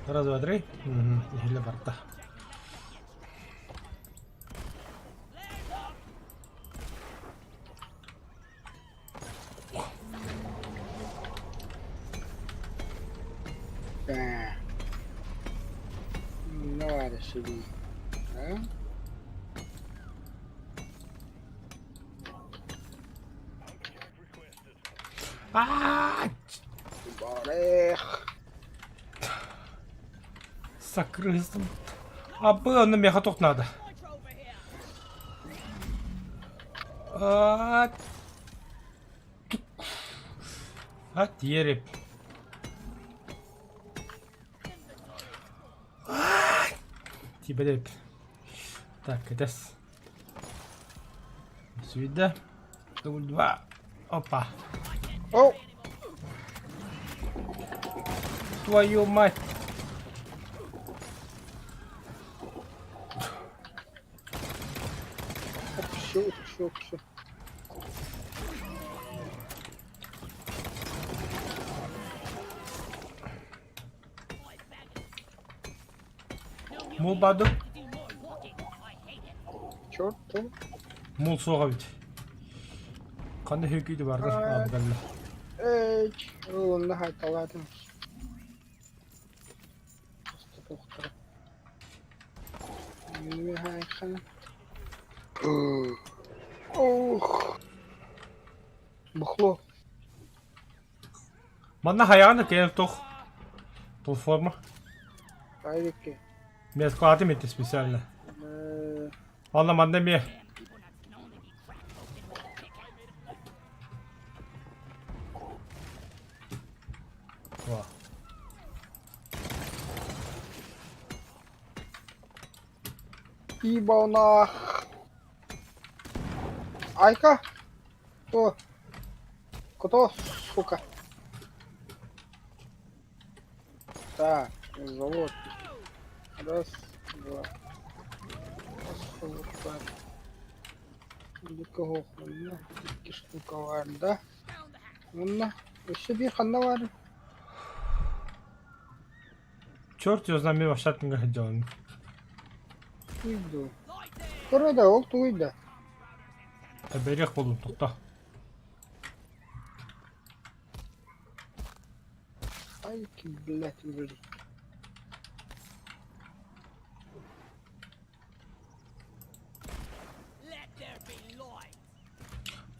Раз, два, три. Угу. Иһиллэ барда. Ээ. Давай сиди. А? Аа! Барэх. Сакрыстым. Абы, онно миэхэ туох наада? А, а тиэрип. Тибэдэп. Так, кэтэс. Сюда. Два. Опа. О! Твою мать. Все, все, все. Мул баду. Черт, то. Мул суоҕа эбит. Ханна үһү бардыр аабыгалла. Эй, онно хайталаатым. Ох. Бухло. Манна хайаан да кэлэн туох платформа. Айрикки. Мен складым этти специально. Онно манна эмиэ Во. Ибо Айка. Кто? Кто, сука? Так, завод. Раз, два. Раз, два. Манна икки штука баар да. Уонна өссө биир ханна баар? Черт его знает, мен вообще атынга сылдьабын. Туйду. Көрө да, ол тугуй да. Эбэриэх буоллум, тохто. Ай, блядь, блядь.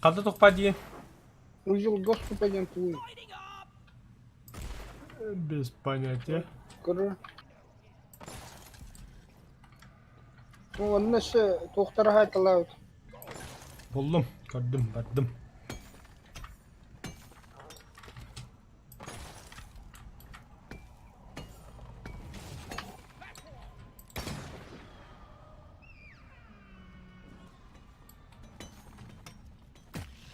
Ханна тухпа диэн? Узел доступа диэн тугуй. Без понятия. Көрө. Ну, онно өссө туохтара хаайталаабыт. Буллум, көрдүм, бардым.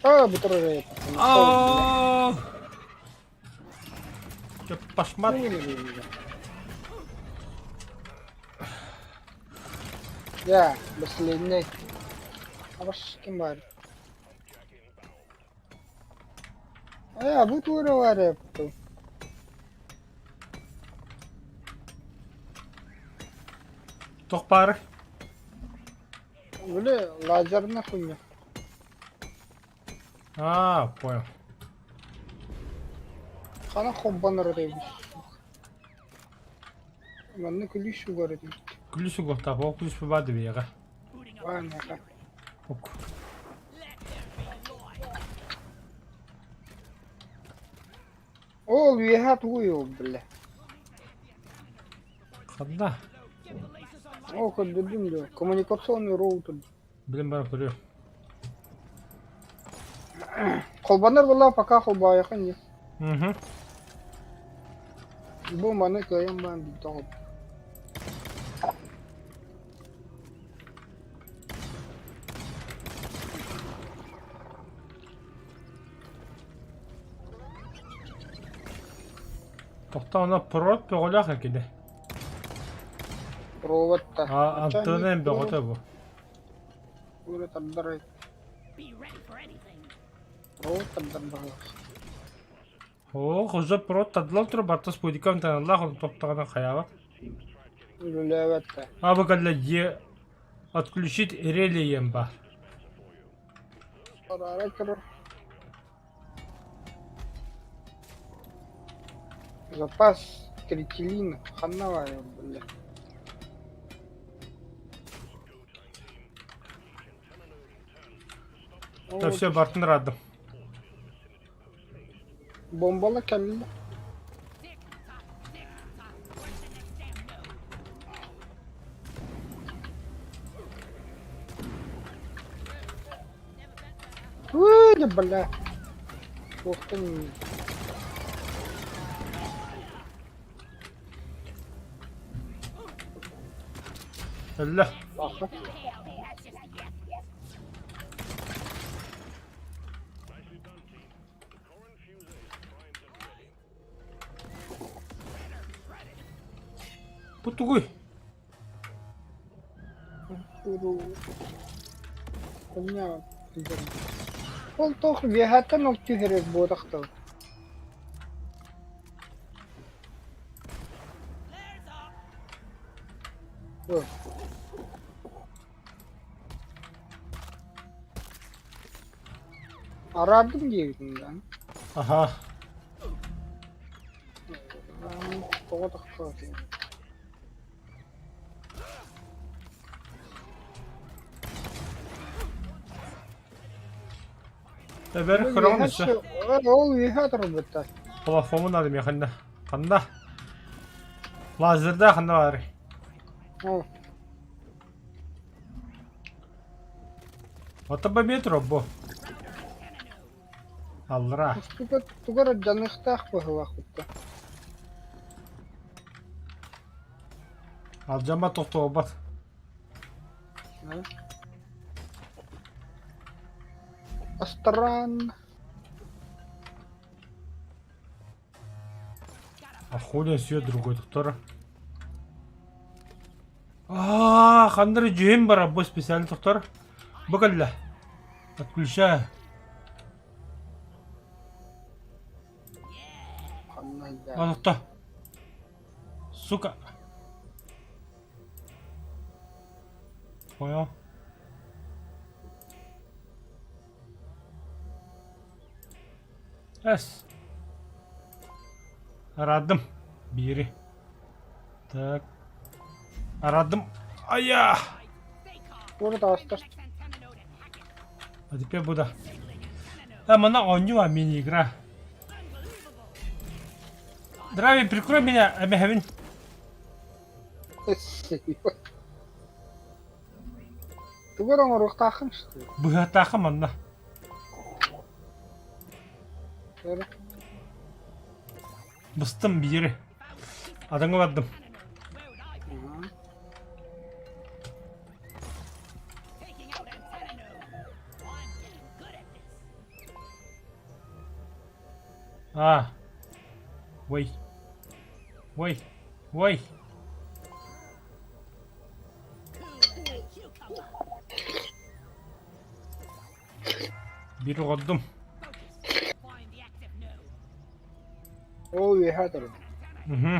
А, бутыры. Аа! Чё, пошмат? Я, последний. Абаш ким бар? Э, бу тура бар эпту. Туох баары? Били лазерная хуйня. Аа, понял. Хана хоббанар дейбит. Манна күлүс угар этим. Күлүс угуохтаах, ол күлүс баа дибиэҕэ. Ваняха. Ок. Ол үөһэ тугуй ол бile. Ханна? Ол көрдүрдүм да. Коммуникационный роутер. Билин баран көрүө. Холбанар буолла пока холбоойохо не. Угу. Бу маны кыайан баан биирдэ холб. Тохтоҕуна провод бөҕөлөөх экини. Провод та. А антенна бөҕөтө бу. Ура тардар. Провод тардар баҕалаах. Оо, хозо про тадлал тура барта спутником таналлаах он топтоҕына хайаабат. Үлэлээбэт да. А бу кэллэ дьиэ отключить реле баар. Араара турар. Запас третилина ханна баар били? Да все, бартын ыраадым. Бомбала кэллэ. Ой, бля. Туохтан Өллө. Аха. Бу тугуй? Ол туох үөһэттэн ол түһэрэр буотахтар. Араардым диэбитин да. Аха. Тоҕо тахсыбатый? Эбэр көрөҕүн өссө. Ол үөһэ турбуттар. Плафомун ады механна. Ханна? Лазерда ханна баар? Ол. Отобо метро бу. Аллара. Тугар дьаныахтаах быһыылаах бутта. Алдьаммат тохтообот. Астран. А хули он свет другой, доктора? Аа, ханна эрэ дьүһүн барар бу специально доктор. Бу кэллэ. Отключаю. Онто. Сука. Понял. Эс. Араадым. Биири. Так. Араадым. Ая! Туора таҕыстар. А теперь буду. А, манна оонньуу а мини-игра. Драви, прикрой меня, эмэһэбин. Тугу эрэ оҥоруохтааххын что ли? Быһыатаахха манна. Быстым биири. Адаҥа бардым. А. Ой. Ой. Ой. Биир оҕордум. Ол үөһэ турар. Угу.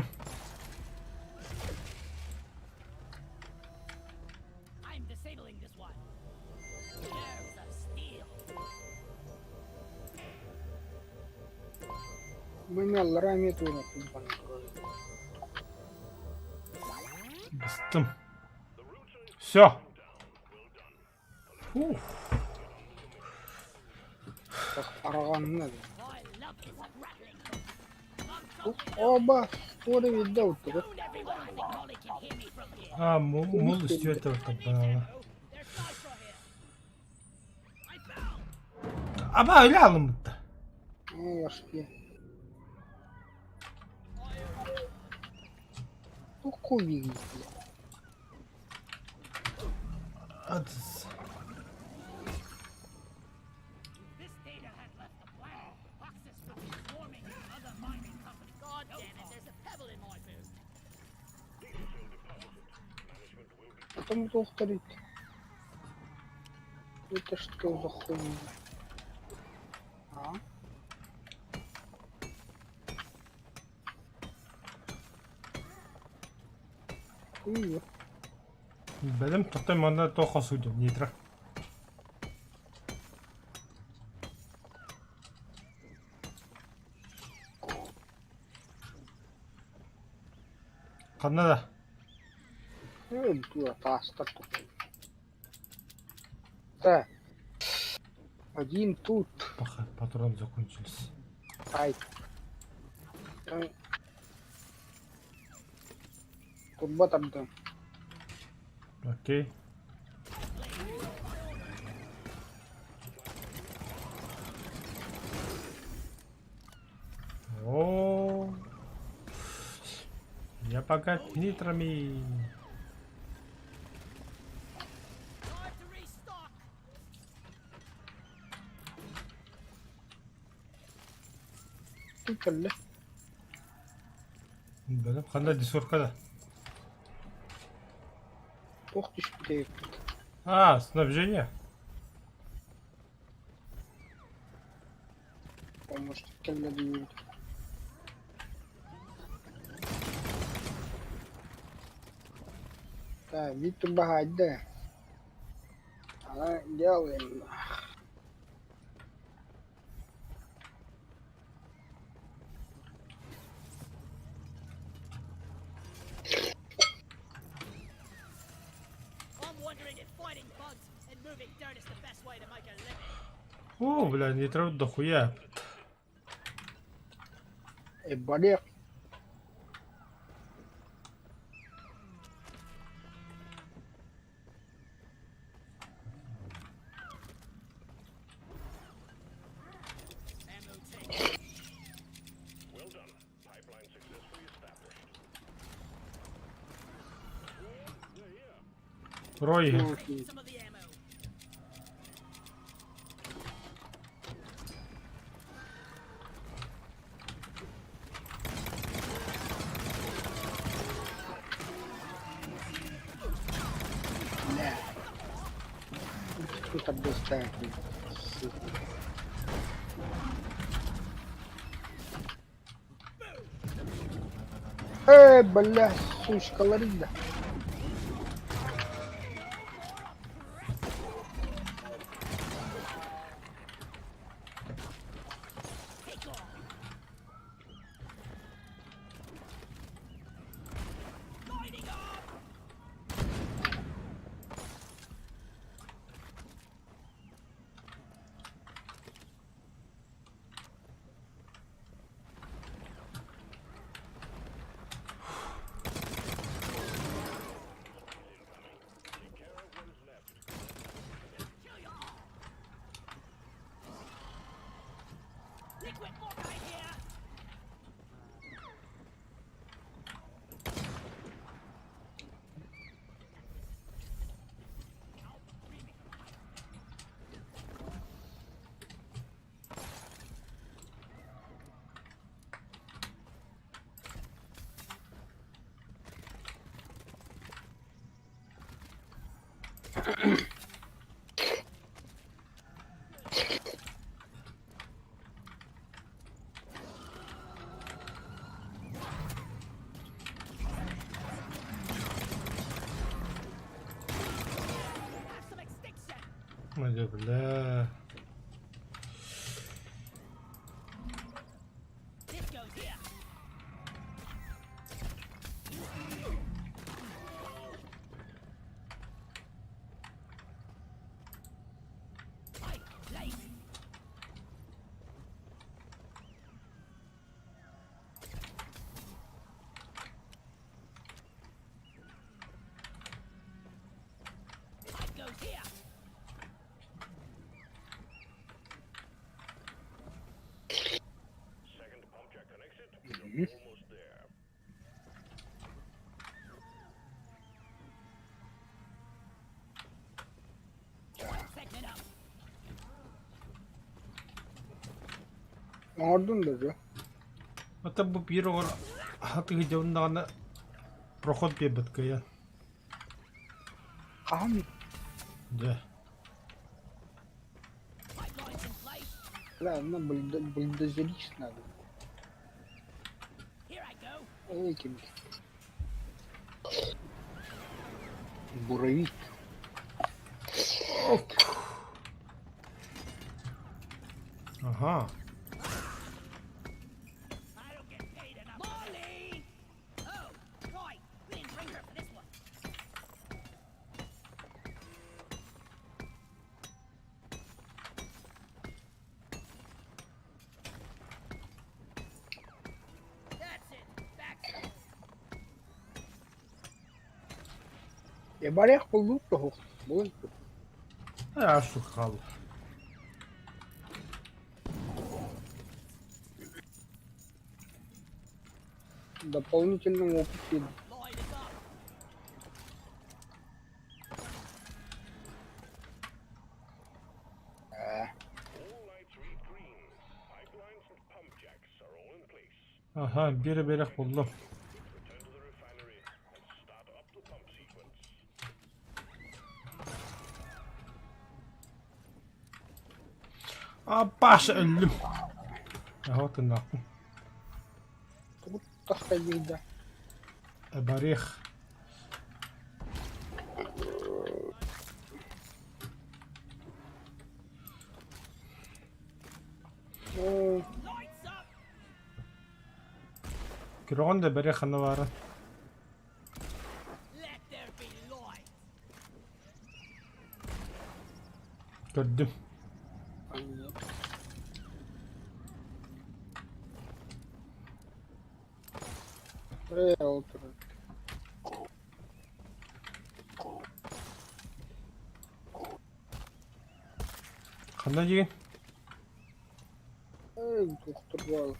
Мин аллараа эмиэ туунаппын Быстым. Все. Фух. Араҕанна Оба, скоро видел тебя. А, мул үстүөтэ табаала. Аба öyle alınmıştı. Ложки. Туку Адыс. Потом повторить. Это что за хуйня? А? Ыы, Бэлэм тохтой манна туох хосуу диэн нитро. Ханна да? ыы, тура таастар тут. Да. Один тут. Паха, патрон закончились. Ай. Турба тардым. Окей. О, я пока нитрами. Тут кэллэ. Бэлэм ханна десорка да? Туох түспүтэй эппит. А, снабжение. Помощник кэллэ диибит. Так, вид турбаһаайда. Ана делаем. О, бля, нитро дохуя. Барыах. Рой. Бля. Тут обрастает. Эй, бля, сучка, Ларида. Бля, бля. Оҥордун да дьэ. Это бу биир оҕор хатыгы дьоннаҕына проход биэрбэт кыайан. Хаһан Дьэ. Бля, ну бульдозерист надо. Эй, ким. Буровик. Ок. Ага. Барыах буоллубут да суох буолан Ээ, сука хаалла. Дополнительный опыт биэрдэ. Ээ, Аха, биир бэрэх буллум. Аппаша өллүм. Аһа тыннаахпын. тугу тахтайдыыр да? Барыах. Оо, Көрөҕүн да бэрэх ханна баарын. Көрдүм. Ээ, ол турар. Ханна диигин? Ээ, туохтур буолла.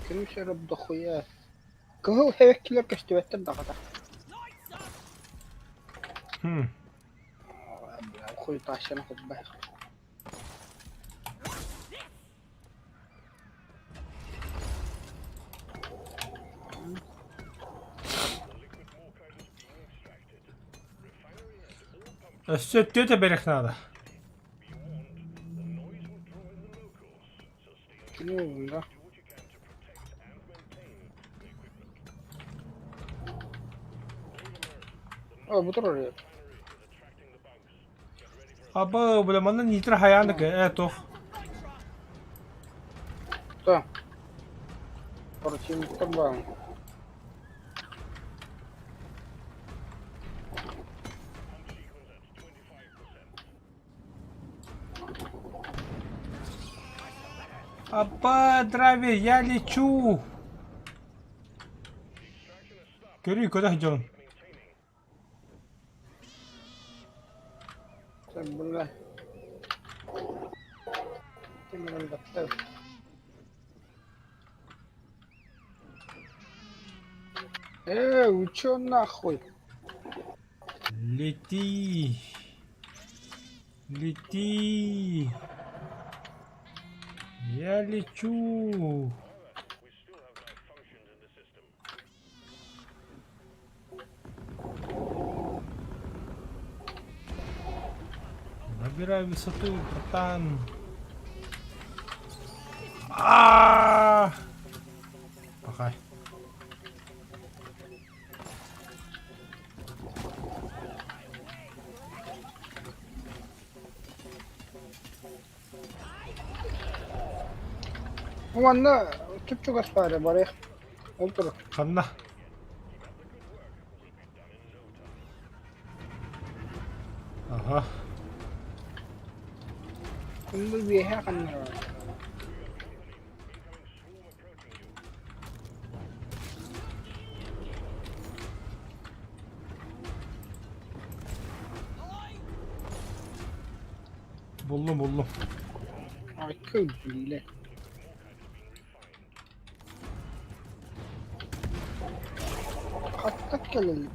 Күнүс эрэ дохуйа. Кыһыл эбэккилэр көстүбэттэр даҕаны. Хм. Хуй тащана худбай. Өссө түөтэ бэрэх наада. Кини уһунна. О, бу турар эбит. Аба, бля, манна нитро хайанык ээ туох. Да. Противниктар баар. Апа, драйвер, я лечу. Көрүүй, көтө сылдьабын. Бля. Ким баттар. Э, вы чё нахуй? Лети. Лети. Я лечу. Набирай высоту, братан. А! Пахай. Манна чуп-чугас баара барыах. Ол турар. Ханна? Аха. Кундул үөһэ ханна баар. Буллум, буллум. Айка үллэ. Хатта кэлэн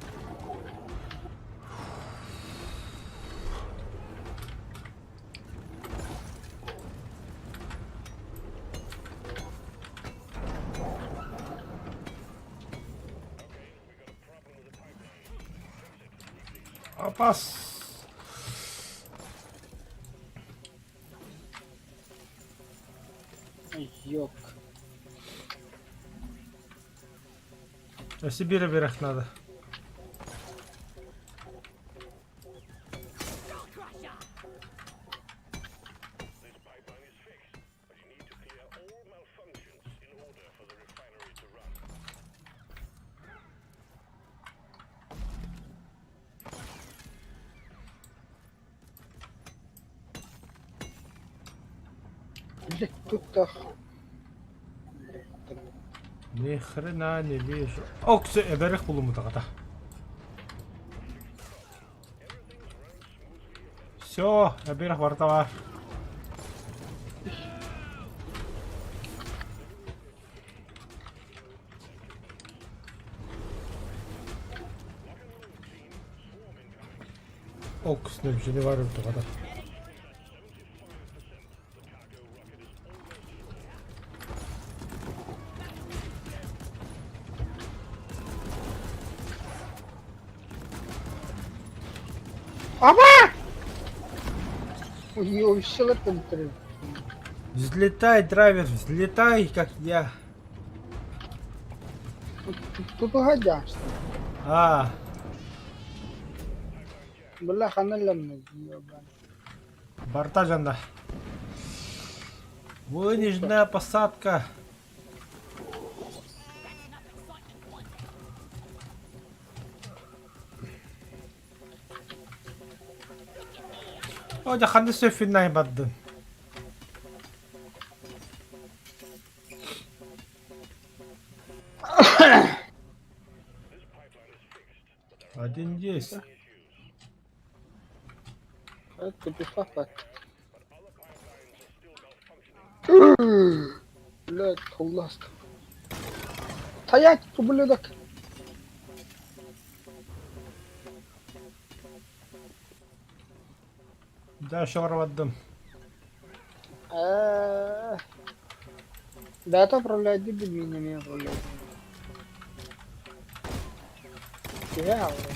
Апас. Йок. Өссө биир эбиэх надо. Блядь, тут так. Ни хрена не вижу. Оксы эбэрэх булумутаҕата. Все, эбэрэх барыта баар. Окс нөмшүнү бар ыртыгата. Ама! Уёбищалар көнтөрөр. Взлетай, драйвер, взлетай, как я. Тутуһа дьаастан. А, Бля, ханна ылланна ёбан. Барта жанна. Вынужденная посадка. О, дьэ ханна сөффүннай бардын? Один есть. Тупихапа. Блядь, холласт. Стоять, ублюдок! Да, шорвадым. Бэйэтэ управляет билбиин эмиэ управляет. Киһи аҕалла.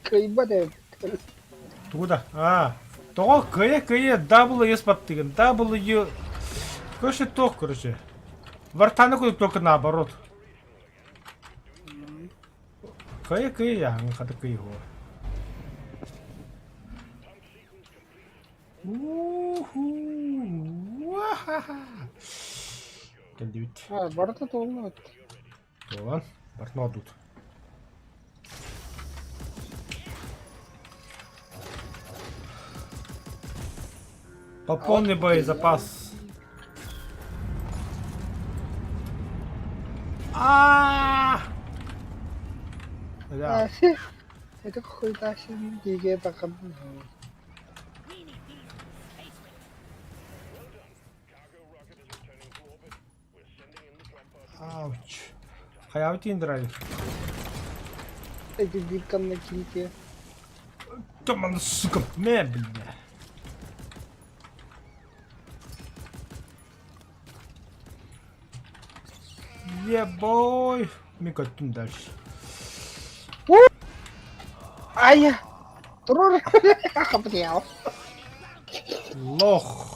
Кыайбат эбит. Тугу да? А, тоҕо кыайа-кыайа W баттыгын. W... Короче, туох, короче. Вартаны курдук только наоборот. Кыайа-кыайа, хата кыйыһуо. Кэллибит. А, барыта туолла Туолан, бартын ордут. Пополни боезапас. А! Да. Это хуйта син тахам. Ауч. Хайабыт драйв. Эти бирканна килте. Томан, сука, мэ, бля. Ебой. Мин көттүм дальше. Ай! Турур! Хапытыял. Лох.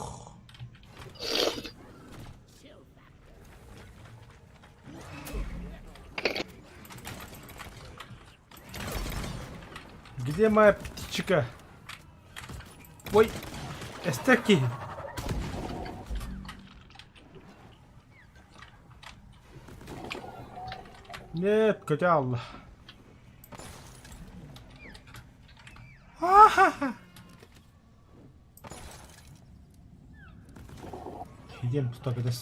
Где моя птичка? Ой, эстеки. Нет, көтө хаалла. Идем, стоп, это...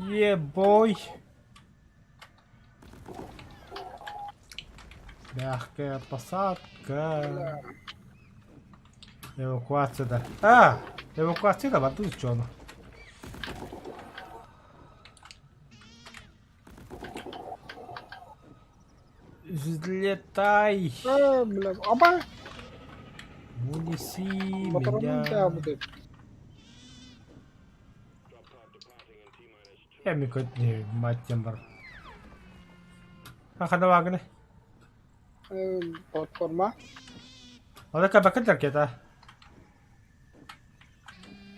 Ебой. Мягкая посадка. Эвакуация да. А, эвакуация да, бардыбыт дьону. Взлетай! А, бля, аба! Унеси Моторонун меня. таабыт. Эми көтни мать бар. А хана вагны. Платформа. Ода кабакы таркета.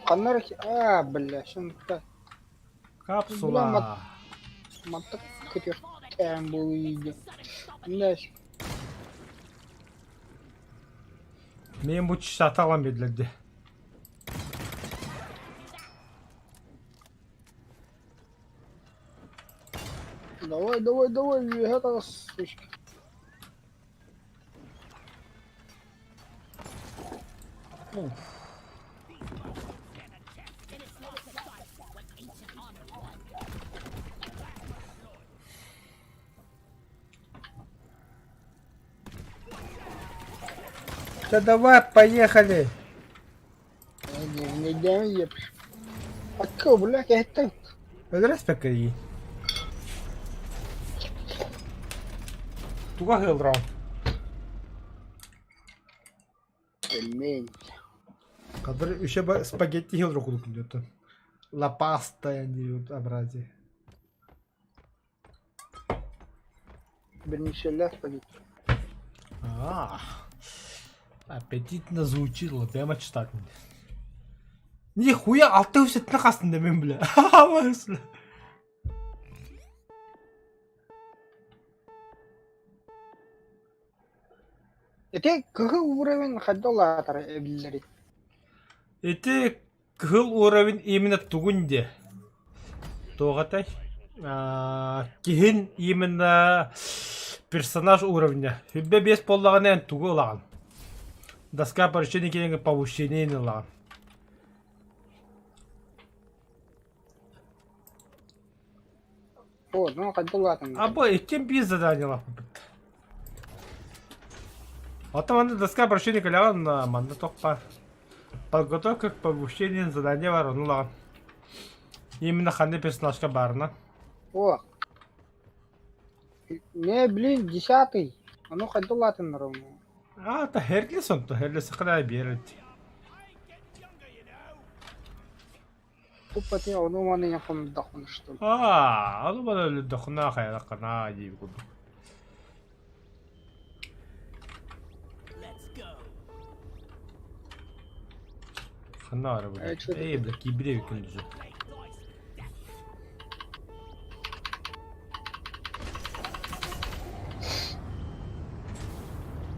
Ханна эрэ аа, бля, шынта. Капсула. Мантык көтүөхтээн буолуй диэн. Мен бу чата алан биэрдилэр Давай, давай, давай, үөһэ таҕыс, сучка. Да давай, поехали! Акка, бля, кэһэттэн. Өлөрөспөккө Туга ыалдыраҕын? Пельмень. Кадр еще спагетти хилро кудук Ла паста образи. Вермишелля спагетти. А, аппетитно звучит, прямо читать мне. Нихуя, алты үсетіне қастында мен бля. Ити кыһыл уровень хайда улаатар эбиллэрий? Ити кыһыл уровень именно тугун диэ? Туох этэй? Киһин именно персонаж уровня. Хүббэ биэс буоллаҕына эн тугу ылаҕын? Доска поручений киэҥэ повышение ылаҕын. О, ну хайда улаатан А бу иккин биир заданиелаахпыт. Оттон манна доска обращения кэлэҕин манна тохпа. Подготовка к повышению задания бар ону ылаҕын. Именно ханна персонажка баарына. О, не, блин, десятый. А ну хайда улаатыннар А, это Херлис он, то Херлис хана биэрэр. Туппати ону маны яхомдохун что ли. Аа, ону маны өлөрдөххүнэ хайалаххына дии курдук. Ханна бара бу? Эй, бля, киирбит эбиккин дьэ.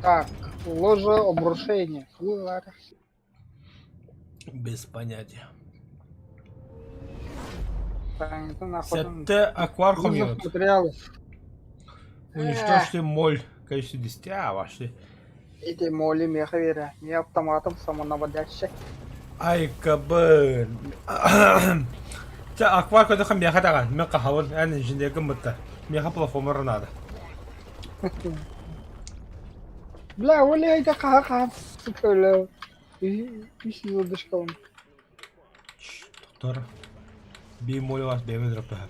Так, ложе обрушения. Без понятия. Сэттэ аквар хомуйабыт. Уничтожьте моль. Конечно, десяти, а ваши. Эти моли меха вере. Не автоматом самонаводящий. Ай, кабын. Чэ, аквар көтөхө миэхэ даҕан, мин хаһабын, эн инженергин бытта. Миэхэ плафомар наада. Бля, ол эйгэ хаһа хаһан сука, Үс звездочкалым. Доктор. Би молю вас бэйэм ырыппыһа.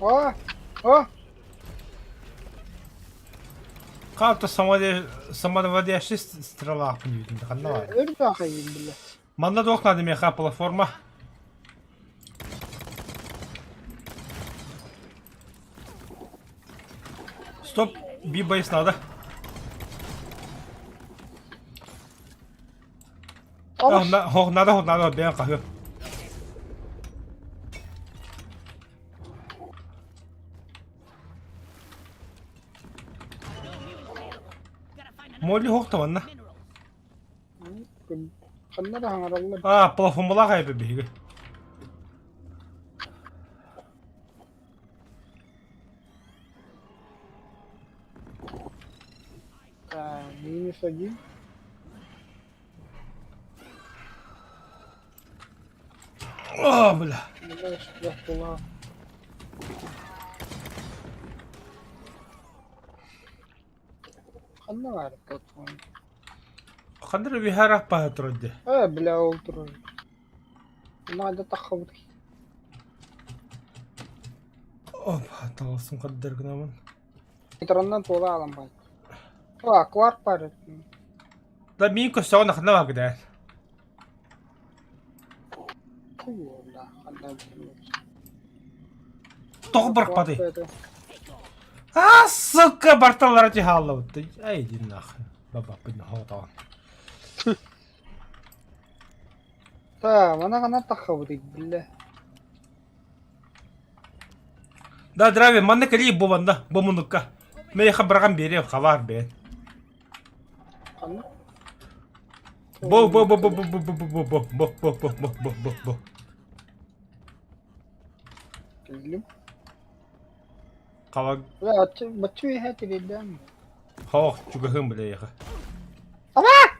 А, а! Как-то самоводящий стрела диибитин ханна баар. Өр баахайын бile. Манна туох наада миэхэ платформа. Стоп, би-бейс надо. Ох, надо, надо, бэйэн хаһыа. Молли хохта манна. Ханна да хаҥараллар. А, плафонмалаах айба биһиги. Так, минус один. О, бля. Бля, Ханна баар платформа? Ханна эрэ виһара паһа турар дии. Э, бля, ол турар. Надо таххабыт. Опа, таҕыстым хардыр гынабын. Метроннан туола аалан баайт. О, аквар пар. Да миин көстөҕүн ханна баар Бля, ханна Тоҕо бырахпатый? А, сука, барталлара хааллабыт. Ай, иди нахуй. Баба, хоотоон. Та, мана ханан таххабытый биллэ. Да, здравия, манна кэлии бу манна, бу муннукка. Миэхэ быраҕан биэриэм, хабаар бэйэн. Ханна? Бу бу бу бу бу бу бу бу бу бу бу бу бу бу бу бу. Кэллим. Хабар Бля, бачча үөһэ тириэрдэм. Хоох, чугаһым бля эйиэхэ. Аба!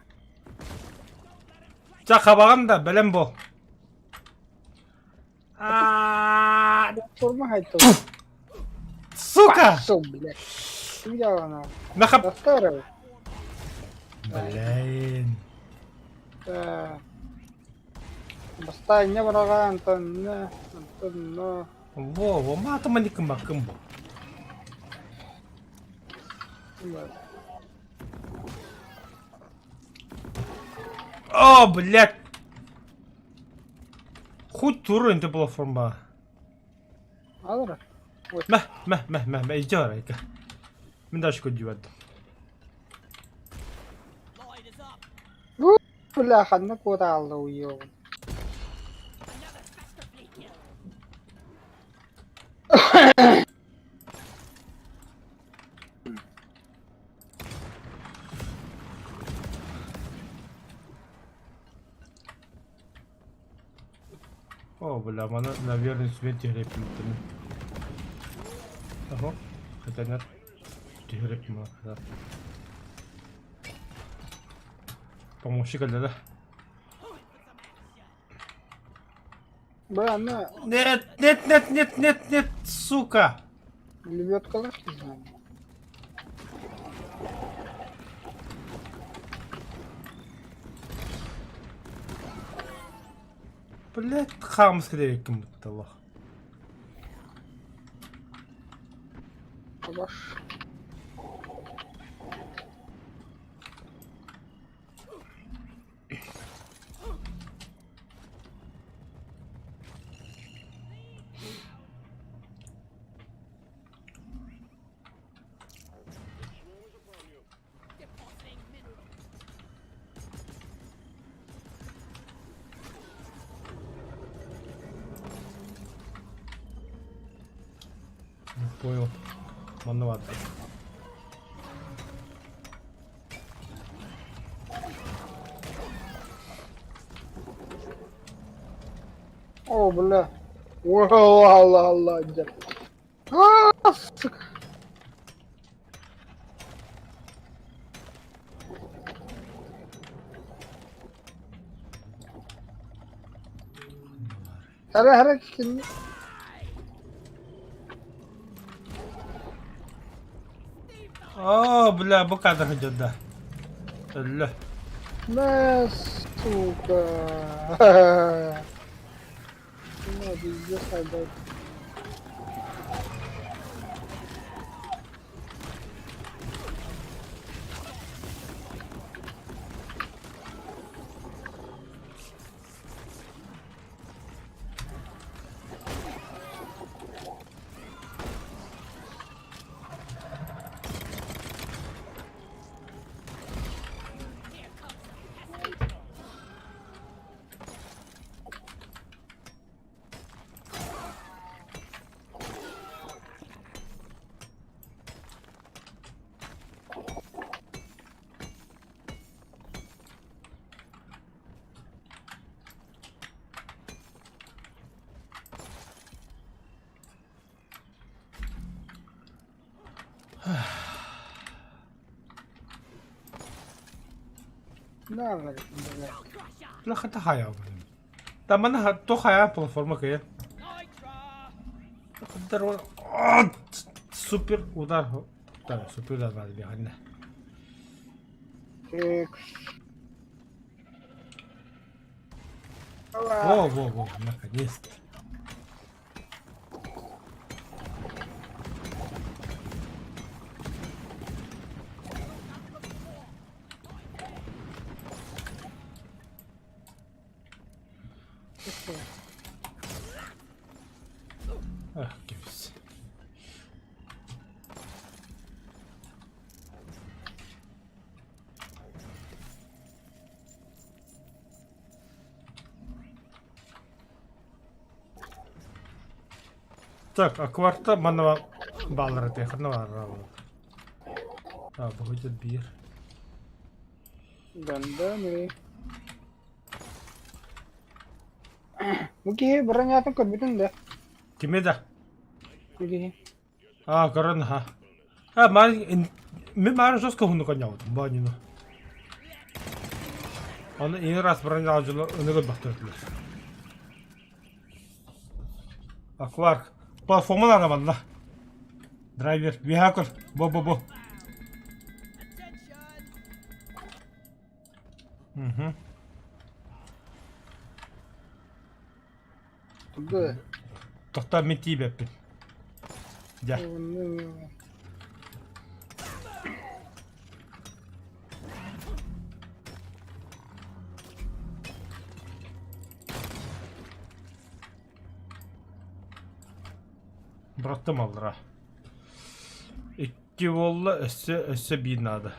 Ча хабаҕын да бэлэм буол. Аа, Форма хайтал. Сука! Пошел, блядь. Ты она. Нахап. Достарова. Блин. Баста не быраҕа Антон, Антон, но. Во, во, маата маникым бакым бу. О, блядь! Хоть туру инте платформа. Алра. Мә, мә, мә, мә, мә, иди арайка. Мин даже көдүбэт. Бля, ханна куотаалла уйуоҕун. О, бля, маны на верный свет түһэреппиттэрин. Ого, хотя нет. Түһэреппин да. Помощи кэллэ да. Бля, она Нет, нет, нет, нет, нет, нет, сука! лебедкалар не знаю. Блядь, хаамыска диэбиккин бутта олох. Абаш. Не понял. Манна баар. О, бля. Алла, алла, дьэ. Аа, сука. Эрэ эрэ кини О, бля, бу кадр сылдьар да. Өллө. Мэ, сука. Ну, пиздец, айдай. Бля, хата хайаабын. Да манна туох хайаан платформа кыйа. Супер удар. Да, супер удар надо бегать. Во, во, во, наконец-то. Ах, кэбис. Так, а кварта манна бааллар этэ, ханна бааллар? А, выходит биир. Данданы. Бу киһи бронятын көрбүтүн да. Кими да? Бу киһи. А, көрөн ха. А, маар мен маар жестко хуну коньяутум, бааньыны. Оны ини раз броня алжылы өнөгө бахтырдылар. Акварк. Платформа надо манна. Драйвер, вихакер, бо-бо-бо. Угу. Тугу? Тохтоо мин тиийбэппин. Дьэ. Бырахтым аллара. Икки буолла, өссө өссө биир наада.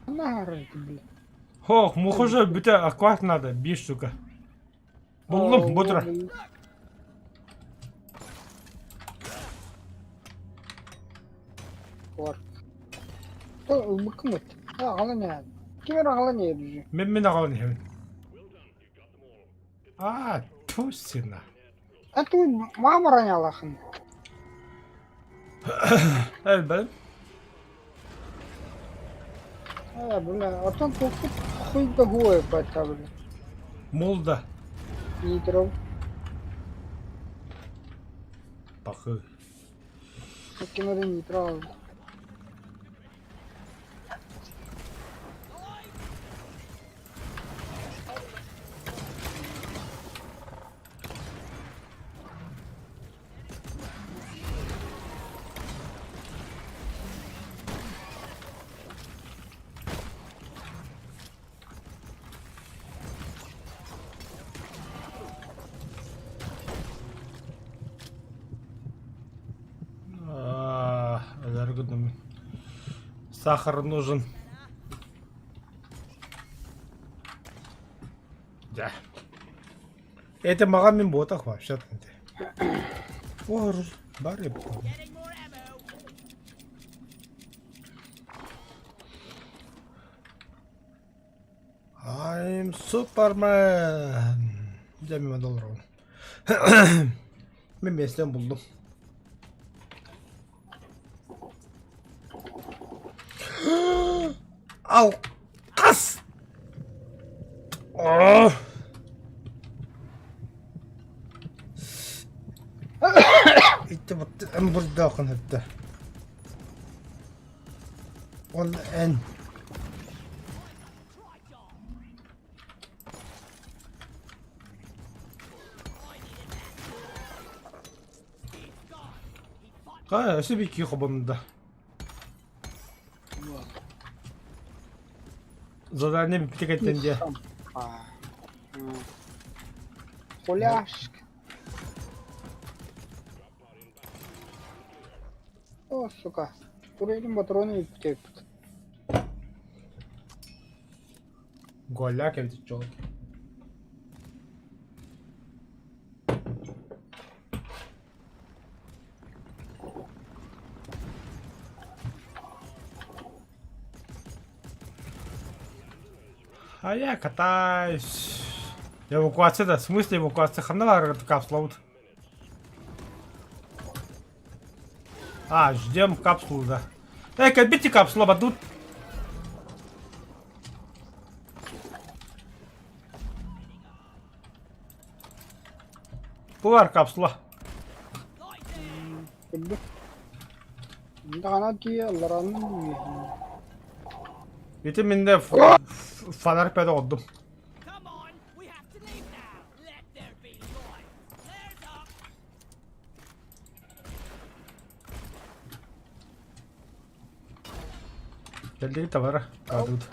Нахрен ты, бля. Хох, мухожа бүтэ акват надо, биир штука. Буллум, бутура. Бар. Ылбыккын Аҕалан иһэн. Ким эрэ аҕалан иһэр дии. Мин мин аҕалан иһэбин. Аа, тусина. А ты мама роняла-хын. Элбэн. А, бля, а там хуй да хуй бата, бля. Молда. Нитров. Пахы. Ким эрэ нитро Сахар нужен. Да. Это мага мин буотах вообще Ор, бары. I'm Superman. Дьэ мин долларым. Мин бэстэн булдум. Алкас! Oh! Ити бурдаахын өттө. Ол эн Хайа, өссө биир хобонда. Задание бүппүтэ дии. Хуляшка. О, сука. Турелин патроны бүппүт. Голяк эбит дьол. А я катаюсь. Эвакуация да, в смысле эвакуация? Ханна баар капсулабыт. А, ждем капсулу, да. Эй, кэлбит капсула бадут. Бу бар капсула. Даҕана тиийэ аллараанын Ити минде фонарь пэдэ оҕордум. Кэллиги табара аадыбыт.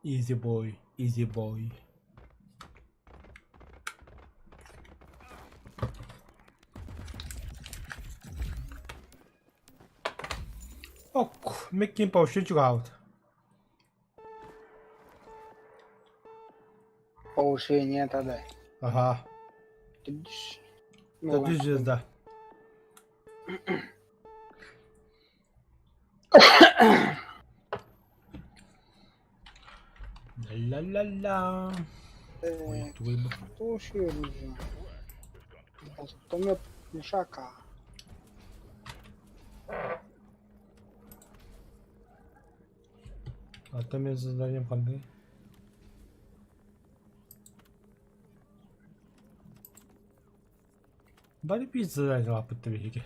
Easy boy, easy boy. Ок, Миккин повышение чугаһаабыт. Повышение тогда. Ага. Ты Да ты звезда. Ла-ла-ла. Ой, твой бы. Слушай, Автомет Мишака. А там я заданием ханды. Бары биир задание лааппыт биһиги.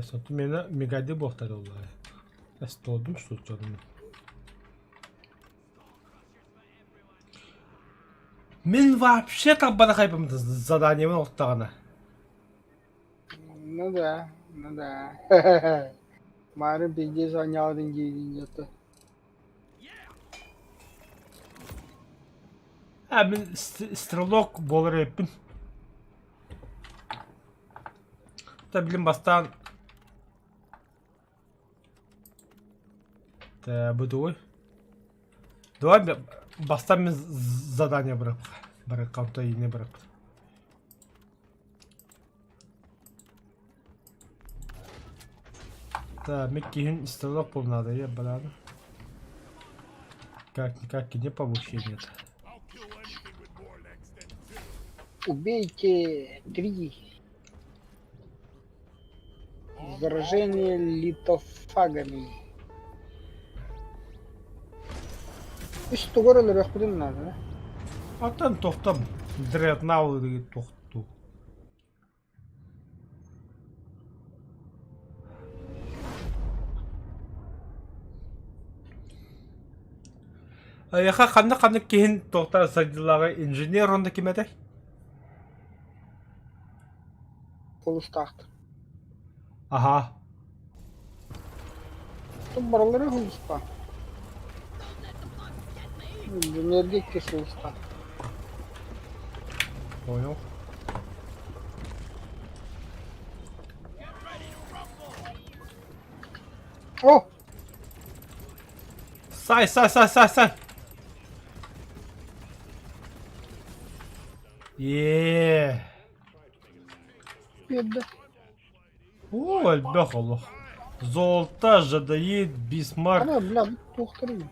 Соту мені мегади буохтар оллаа. Эстолдум сылдьабын. Мин вообще талбана хайбым заданиебын оттаҕына. Ну да, ну да. Мары пиздец оҥоодун диигин дьэ А мин стрелок буолар эбиппин. Та билим бастаан бытовой. Давай бастаан мин задание бырап барыккам то ине барап. Так, мин стрелок буолнаада я барааны. Как-никак не повышение. Убейте три. Заражение литофагами. Үс тугар өлөрүөхпүтүн наада. Оттон тохтом. Дреднау тохту. Эйиэхэ ханнык-ханнык киһин туохтан сайдыылааҕый инженер уонна ким этэй? Холустаахтар. Аһаа. Барылары холустаах. Инженергэ икки сулустаах. Понял. О! Сай, сай, сай, сай, сай! Еее. Биэрдэ. Оо, элбэх олох. Золото, жадаит, бисмарк. Ана, бля, туохтарый.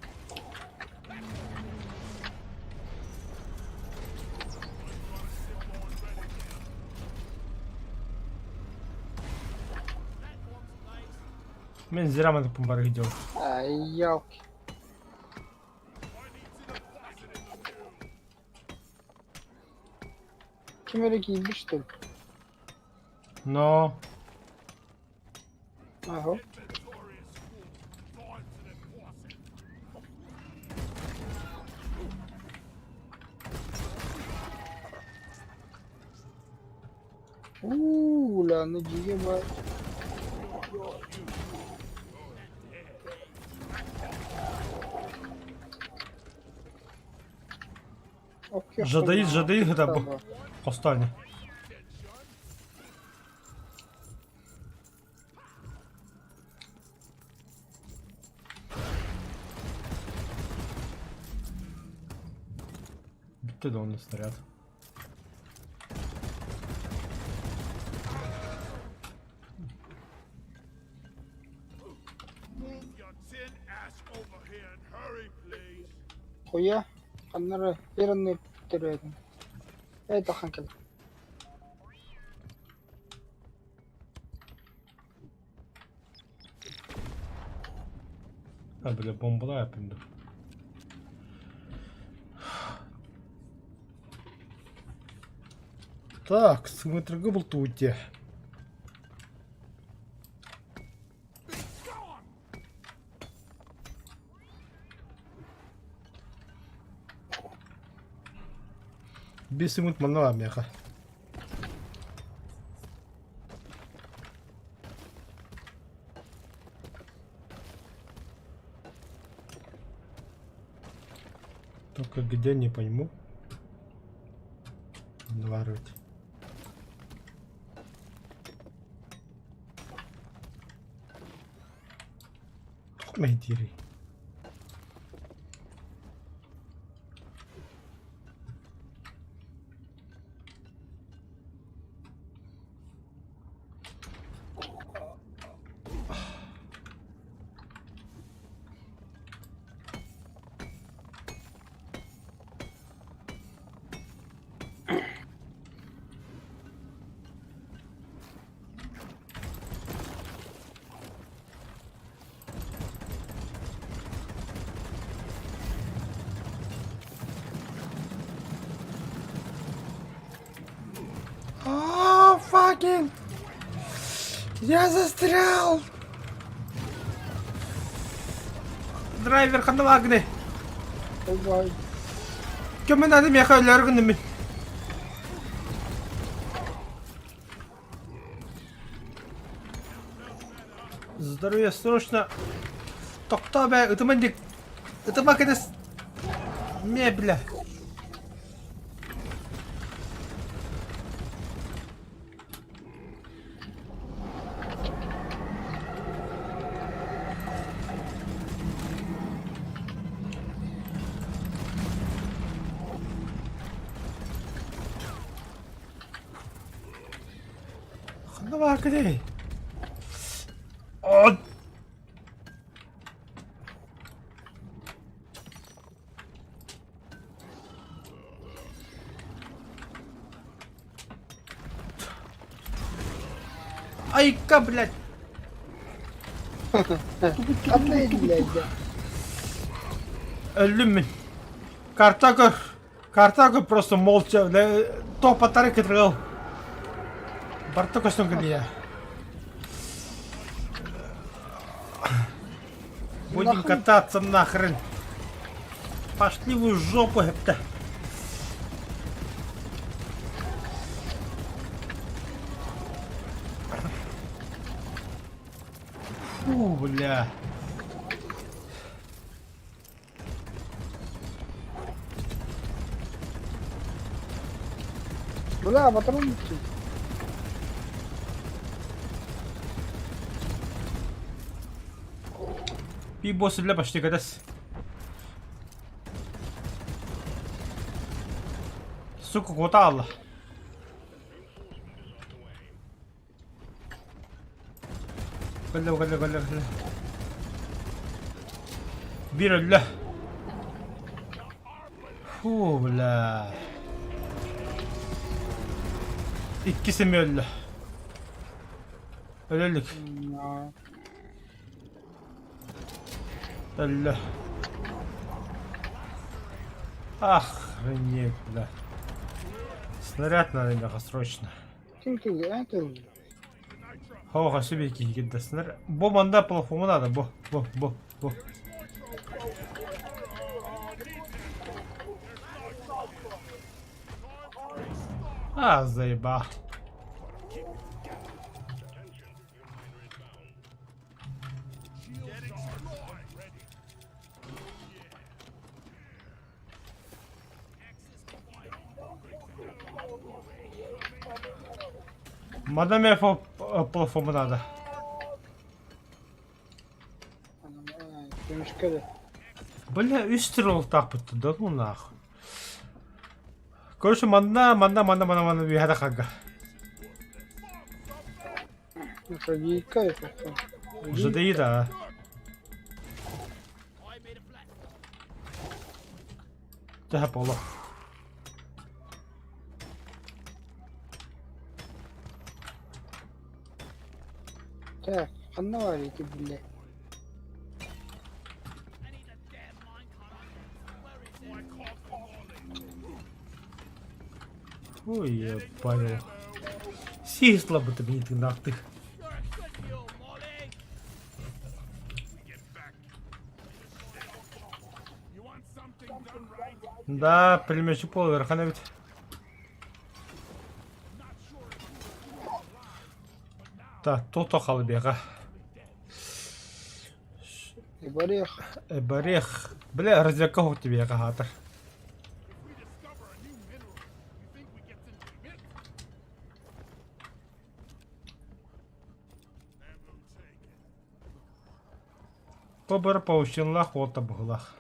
Мин зря маннык бары видел. Ай, ялки. Ким эрэ киирбит что ли? Но... Ага. Уу, ля, ну ебать. Жадаит, жадаит это бу. Хостане. Бүттэ да онно снаряд. Хуя, ханна эрэ первый төрөөтүм. Эй, тахан кэл. А, бля, бомбалаа эппин дуу. Так, сымытрыгы бултуут дии. Биэс минут манна баар миэхэ. Только где, не пойму. Наворот. Туох мэһийдиирий? Oh, fucking! Я застрял! Драйвер ханна бааргыный? Ол Көмө наада миэхэ өлөөр гынным мин. Здоровье срочно! Тохтоо бээ, ытыма дик. Ытыма кэтэс. Мебля. Ханна бааргыный? О! Айка, блядь! Ханна иһиллээйдэ? Өллүм мин. Карта көр. Карта көр просто молча. Топ-паттары кытыргал. Барта көстөн кэлиэ. Будем кататься нахрен. Пошли вы в жопу, эпта. Фу, бля. Бля, патрон бүттү. Би босс бля почти кадас. Сука, куда Алла? Кэллэ, кэллэ, кэллэ, кэллэ. Биир өллө. Фу, бля. Иккис эмиэ өллө. Өлө илик. Өллө. Охренеть, бля. Снаряд надо меха срочно. Ким тылы, эн тылы. Хоха себе киһи Бу манда плохому надо, бу, бу, бу, бу. А, заеба. Манна эмиэ плафону наада. Көмүскэ Бля, үс троллтаахпыт да ну нахуй. Короче, манна, манна, манна, манна, манна үөһэ хагга. Жадийка Жадаи, да. Тэһэ буолуо. Так, ханна баар ити бile? Ой, я понял. Сии слабо-то мне ты нахты. Да, пулеметчик полуверхан эбит. Так, то-то халбега. Барех. Барех. Бля, разведка тебе хатыр. Тобара паучинлаах уолта быһыылаах.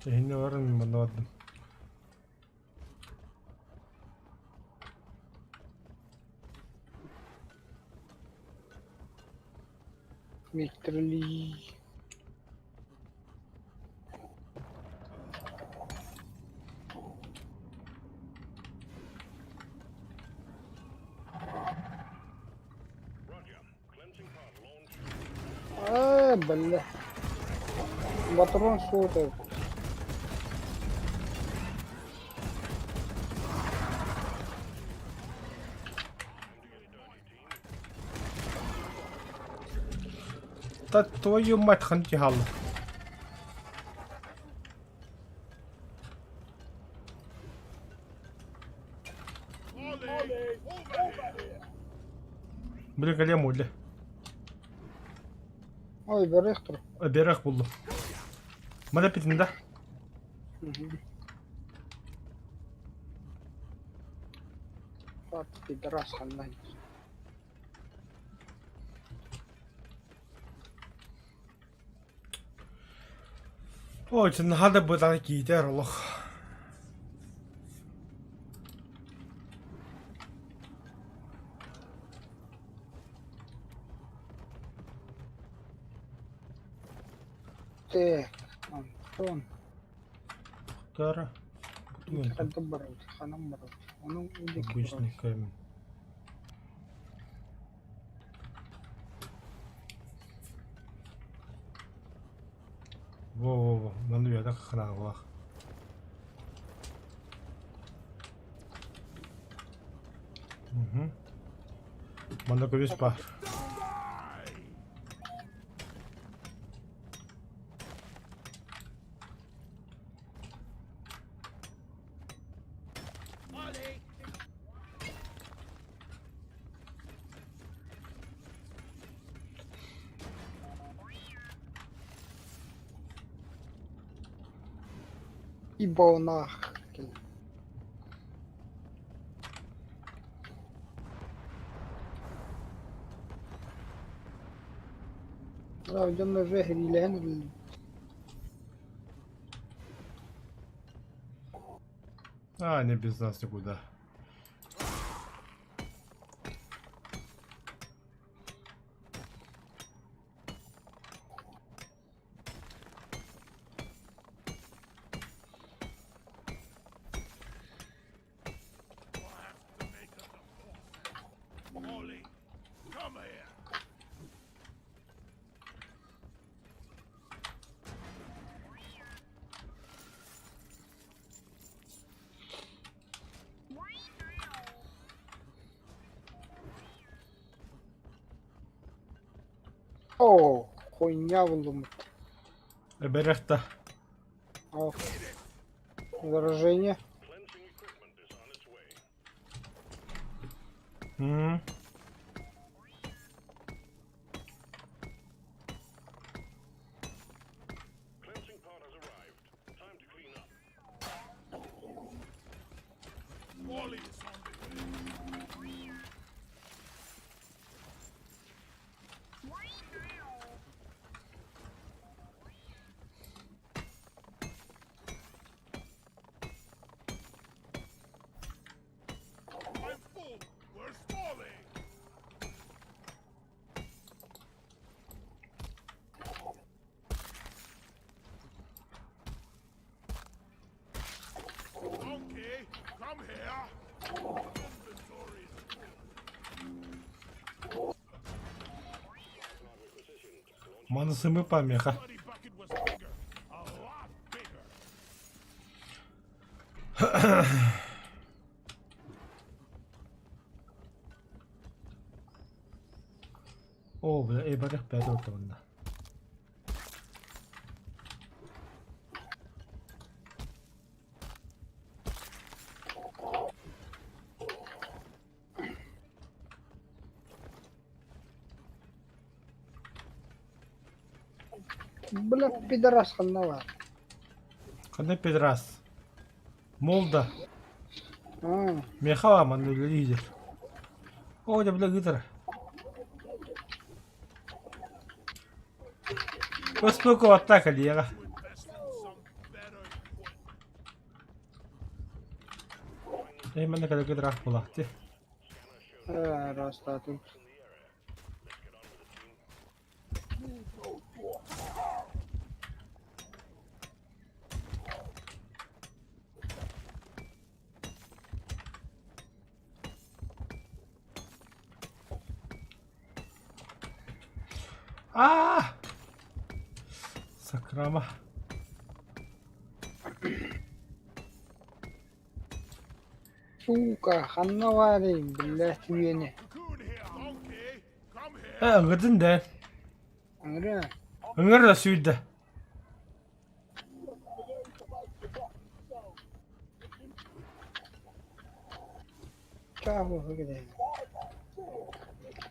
Эһинне баран манна бардым. Митрли. Ээ, бэллэ. Батарон суот эбит. Да твою мать, хантихалла. Били кэлиэм уле. Ой, бэрэх тур. Берег буллум. Мана питин да? Пап, пидорас ханна. Ой, наһаа да бытаан киитэр олох. Так, Антон. Тара. Ханна барабыт, ханан барабыт. Ону Обычный камень. Во-во-во, манна үөтэх ханаалаах. Угу. Манна көбүс баар. Ибо нах. Дьонно уже иһириилэһэн үлэлиир. А, не без нас никуда. Оо, хуйня буллум. Эбэрэхтэ. О, заражение. М. Маны сымыпа меха. Оо, бля, эбэрэх бэйэтэ оттоҕунна. Бля, пидорас ханна баар. Ханна пидорас? Молда. Аа, Меха манна үлэлиир. Оо, дьэ бля ыытара. Успокоотта кэлиэҕэ. Эй, манна кэлэргэ ыраах буолаахтыы. Ээ, ыраастаатым. Аа! Сакрама. Сука, ханна баарый, биллэ түгэни. Э, ыҥырдын да. Ыҥырыа. Ыҥыр да сүүрдэ.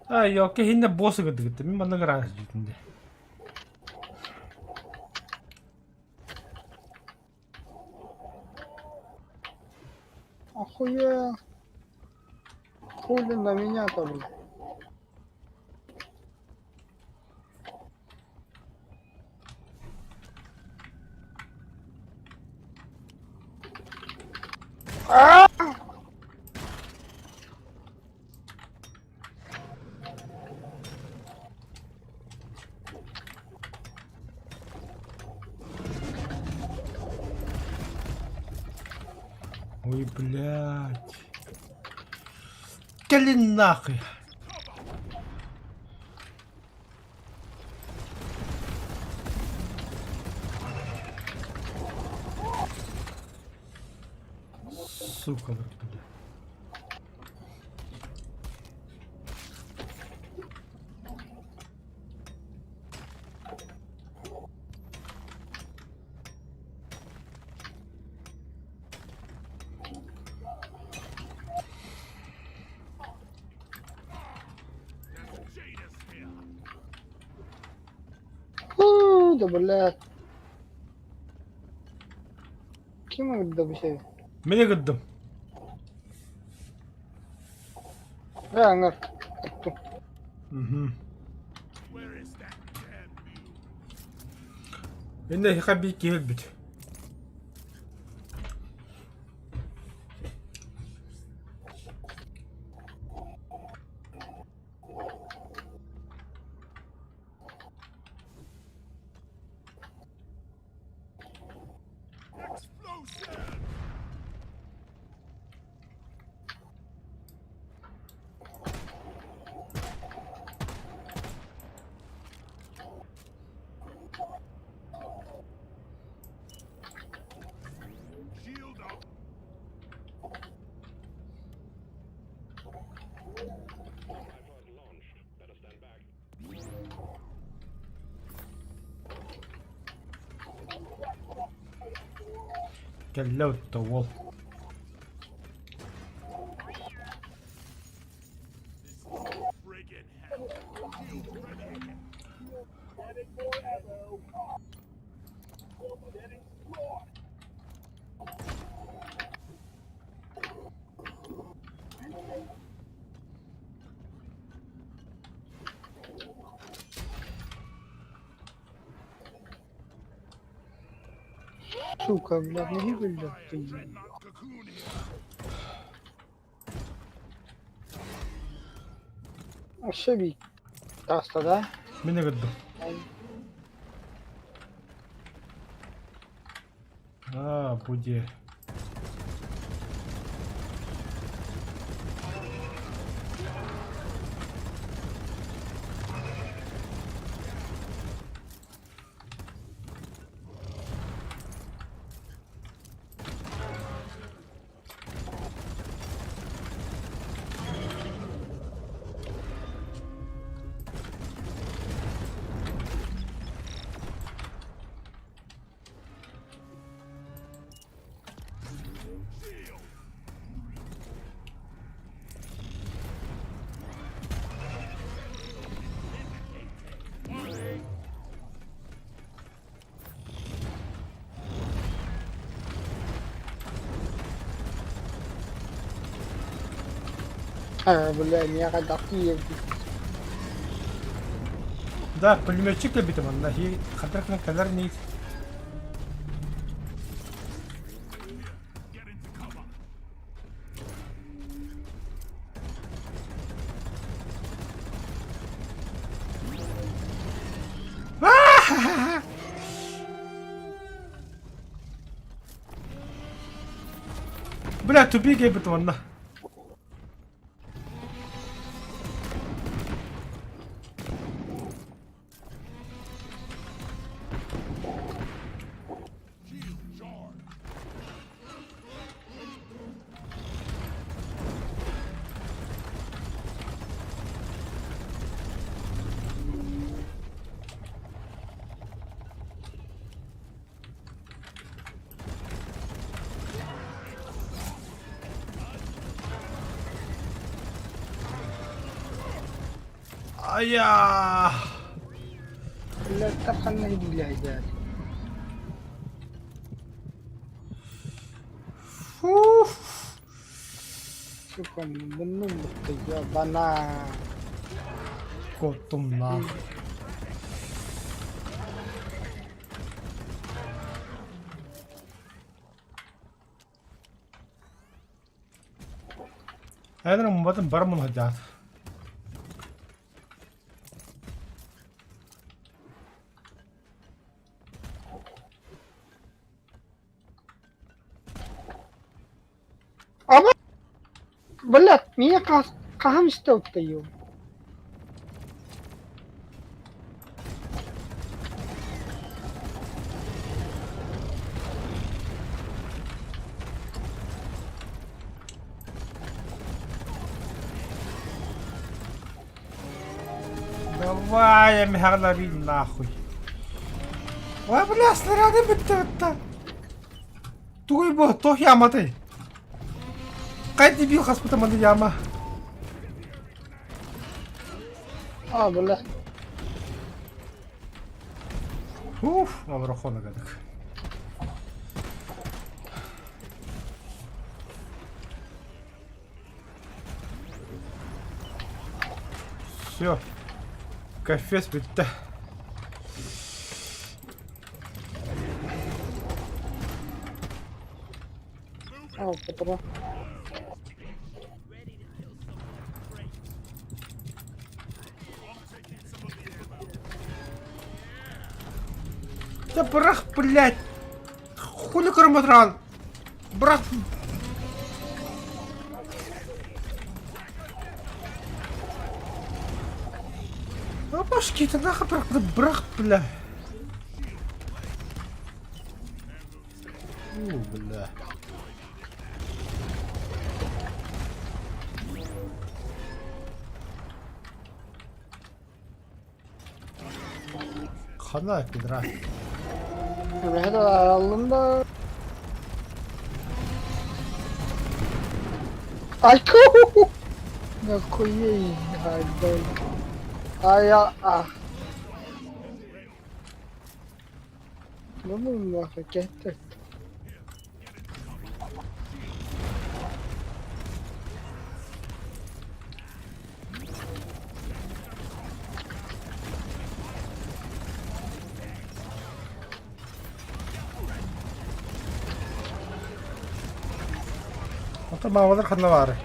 Ай, ёлки иһиннэ босс ыгырдыгыт. Мин манна ыраах сылдьыбытым дии. Охуел. Хули на меня-то, блин. Ой, блядь. Кэлин нахуй. Сука, блядь. Фу, да блядь. Ким ыҥырда бу сири? Мин ыҥырдым. Ээ, ыҥыр. Отту. Мгм. Иннэ эһиэхэ биир киһи өлбүт. Кэллэ отто уол. Сука, блядь, не блядь, ты. Өссө биир таста да? Мин ыҥырдым. Аа, бу дьиэ. Ээ, бля, миэхэ дах тиийэрбит. Да, пулеметчик кэлбитим онно. Хантан кэлэр ниит. Бля, тупик кэлбит онно. Айа! Үлэттэр ханна иһиллээйдэр? Фуф. Сука, муннум бутта, бана. Куоттум нах. Айдар мумбатын бар мунһаджаат. Ама, блядь, меня хаһан истэ уттайым? Давай, Михайлович, нахуй. Ой, бля, снаряды бүттэ Тугуй бу, туох яматай? Хай дебил хаспыта маны яма. А, бля. Уф, обрахона гадык. Все. Кафес бүттэ. А, потому. Да бырах, блядь! Хули кромотран? Бырах! А башки ты нахуй бырах, бырах, бля! У, бля. Хана пидра. Эбэһэ араллын да. Айку! Нахуей, ай, Ай, а. Ну, нахуй, кеттик. Оттон маамалар ханна баарый?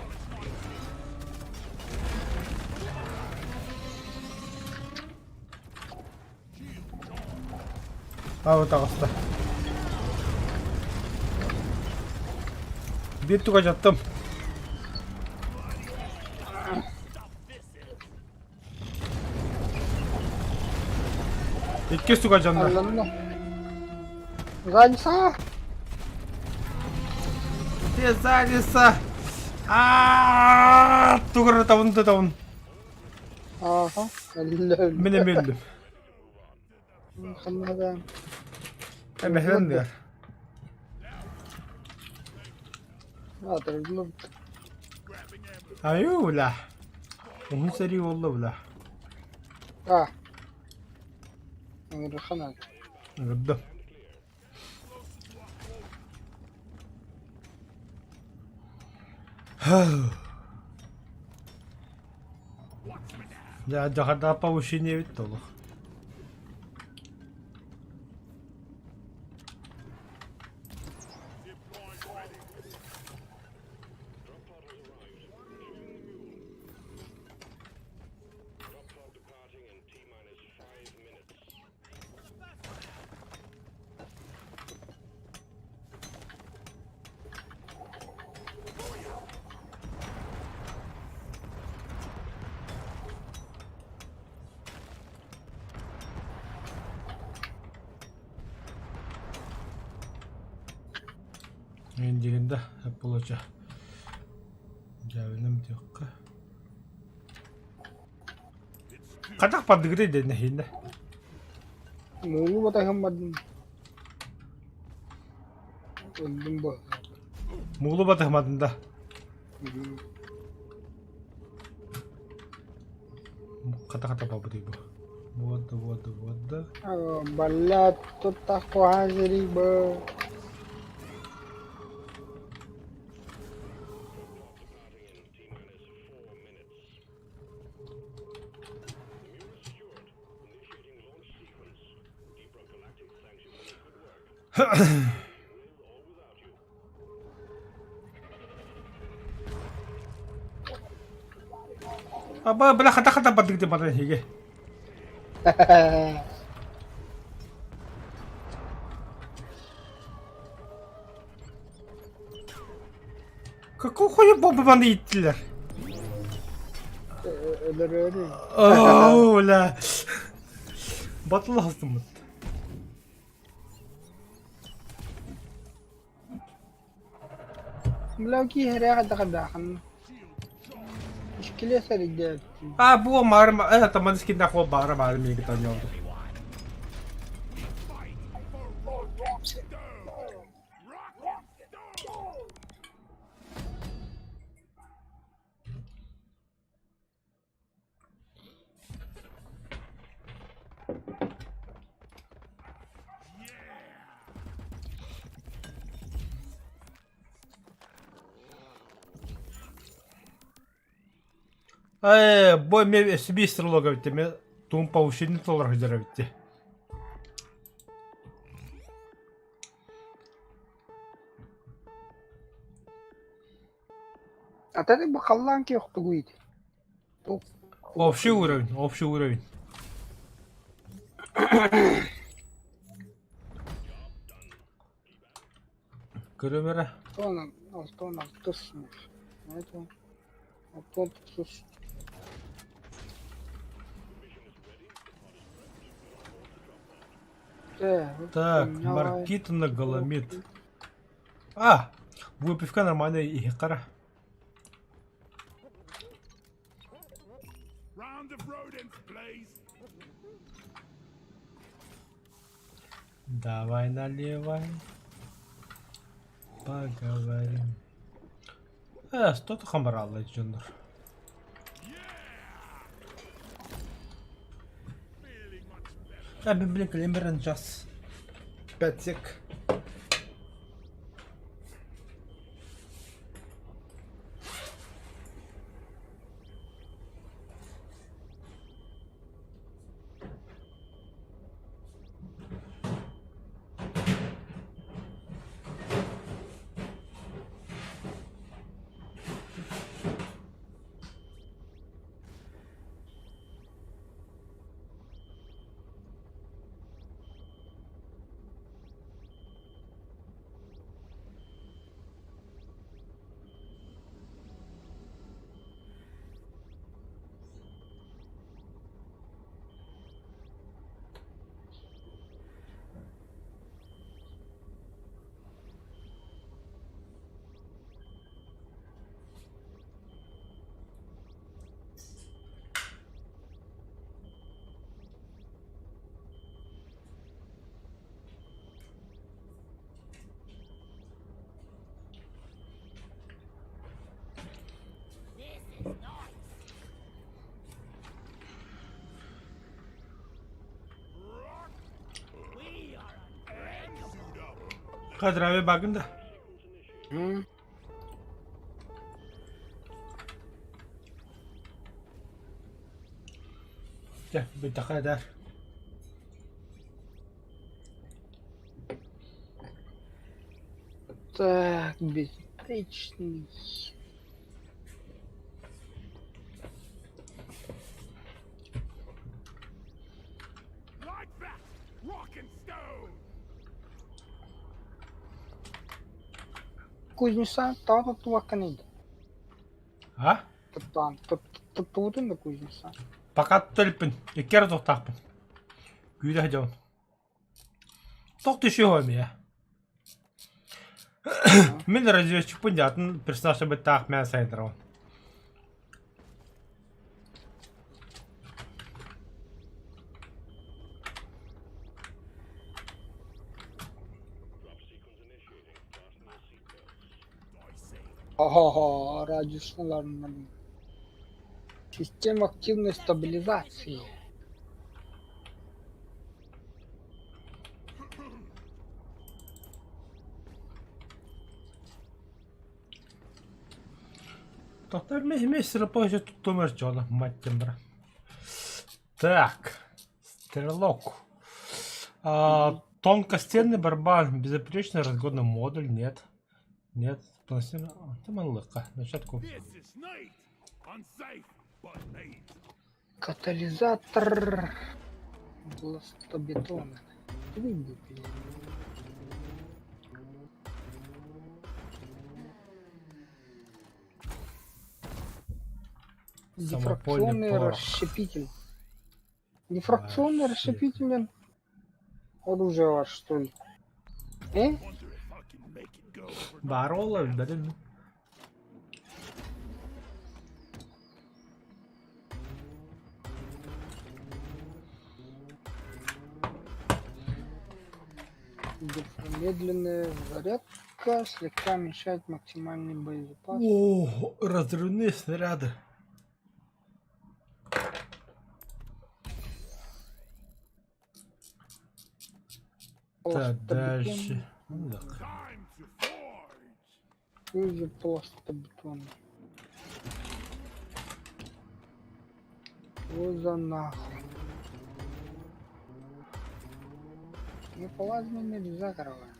Аа таҕыста. Биир туга дьаттым. Иккис туга дьанна. Алланна. Задница! Ты задница! Аа, тугары табын да табын. Ааха. Мин эмиэ өллүм. Ханна да. Эмэһэн дыар. Атырылып. Айуу бля. Уһун сэрии буолла бля. А. Ыҥырыхана. Ыҥырдым. Дьэ, дьаһардааппа повышение эбит да олох. Эндигин да получа. Дьээбинэм диэххэ. Хатах бардыгытай дэнэ иһиннэ. Муулу батаһым бардым. Өлдүм бу. Муулу батыһымадын да. Хата-хата бабытый бу. Вода, вода, вода. Балла туттах куһаан сирий бу. Аба, бля, хата-хата бардык деп баран иһиге. Какого хуя бомба иттилер? Өлөрөөрү. Оо, бля. Батыллаһыстыммыт. Бля, киһи хайдах-хайдаахын. Искилиэ сэрийдээбиттин. А, бу маарым, э, таман скиннах ол баара баара миги таñолду. Ээ, бу эмиэ өссө стрелок эбит эмиэ туум повышение толоро сылдьар эбит дии. А ты бу халлаан киохтугуй Общий уровень, общий уровень. Көрөм эрэ. Алтан алтан алтыс Это алтан тусус. Так, Маркитана Галамид. А, выпивка нормальная и хара. Давай наливай. Поговорим. Э, что-то хамралла дьоннор. А, блин, клемберен час. 5 сек. Kadir abi bakın da. М. Дьэ, бүттэххэ эдэр. Так, безупречный. Кузнеца тоҕо туттубаккыный да? А? Туттаан туттубутун да кузнеца. Пока төлпүн. Икки эрэ туохтаахпын. Күүтэ сылдьабын. Тох түшүө эмиэ. Мин разведчикпын дии, атын персонажтар быттаах мээн сайыннарабын. Ха-ха-ха, радиусналарынан. Система активной стабилизации. Тоқтар месте туттумар дьоно, мать тембра. Так, стрелок. А, тонкостенный барабан, безупречный разгонный модуль, нет. Нет, пластина, там лыка, начатку. Катализатор бластобетона. Дифракционный расщепитель. Дифракционный расщепитель оружие ваше, что ли? Э? Барола, блин. Медленная зарядка слегка уменьшает максимальный боезапас. О, разрывные снаряды. Так, дальше. Ну, так. Уже пластобетон. Что за нахуй? Не плазменный закрываем.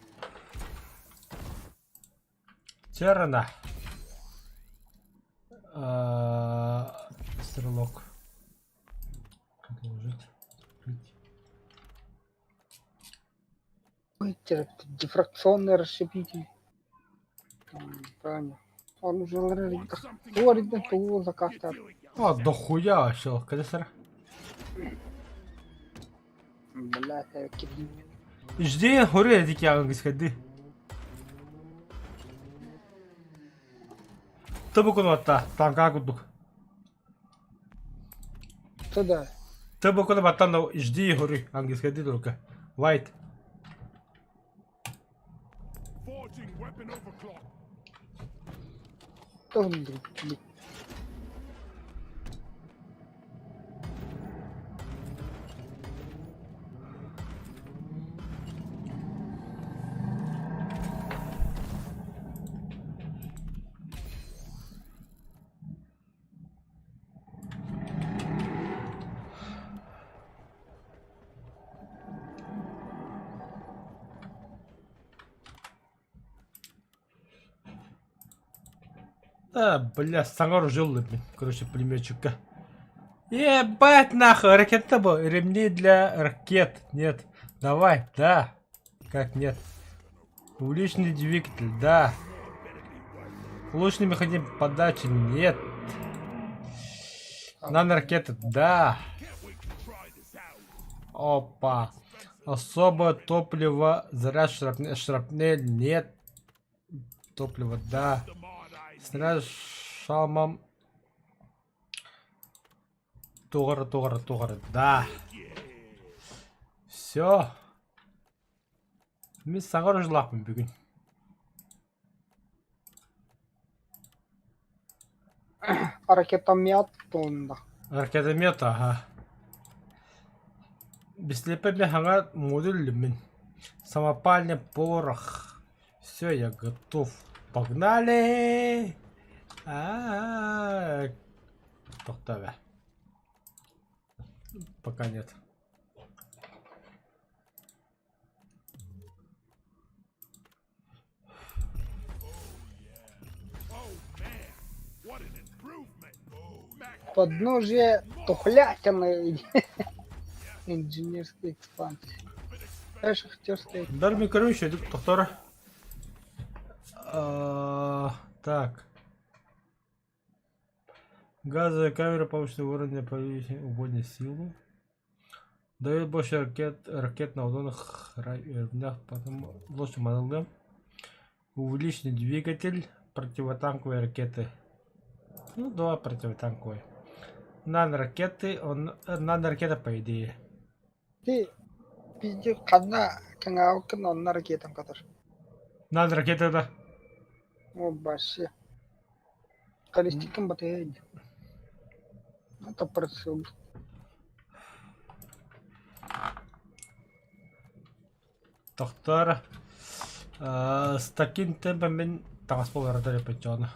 Террана. А, стрелок. Продолжить. Ой, дифракционный расщепитель. Правильно. Он уже говорит, того заказ. А, дохуя вообще, когда Блядь, я кипи. Жди, хори, дики английский, Тобукунуатта, танка курдук. Туда. Тобукуну баттан жди хори, английский только. White. Тоже Да, бля, саҥар жил, короче, пулеметчика. Ебать нахуй, ракета был, ремни для ракет, нет. Давай, да. Как нет? Уличный двигатель, да. Улучшенный механизм подачи, нет. Нано-ракеты, да. Опа. Особое топливо, заряд шрапнель, шрапнель, нет. Топливо, да. Снаряд шалмам. Тугары, тугары, тугары, да. Все. Мин саҥар ужлаахпын бүгүн. Ракетомет тонна. Ракетомет, ага. Бислепе хаҥа модуль мин. Самопальный порох. Все, я готов. Погнали! А-а-а. Тоқтава. Пока нет. Подножие тухлятины. Инженерской экспансии. Шахтерская. Дар ми короче, доктор. Так. Газовая камера повышенного уровня повысит убойную силу. Дает больше ракет, ракет на удобных равнях, потом лучше моделям. Увеличенный двигатель, противотанковые ракеты. Ну, два противотанковые. Нано-ракеты, он, нано-ракета, по идее. Ти пиздец ханна каҥаабыккын онно ракетам катар. Нано-ракета, да. О, вообще. Колестиком батарея. Это процент. Тохтоор, с таким темпом мин таҥас буолардар эппит дьоно.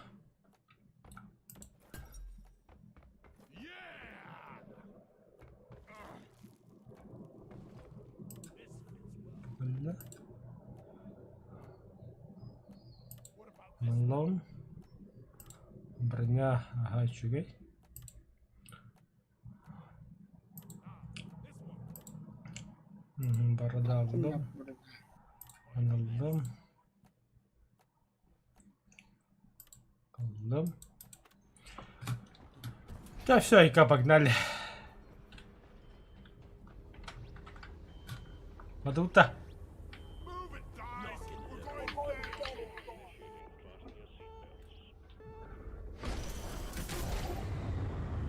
Маллон. Броня, ага, үчүгэй. Борода ыллым, ыллым. Ыллым. Да все, Айка, погнали. Мадута.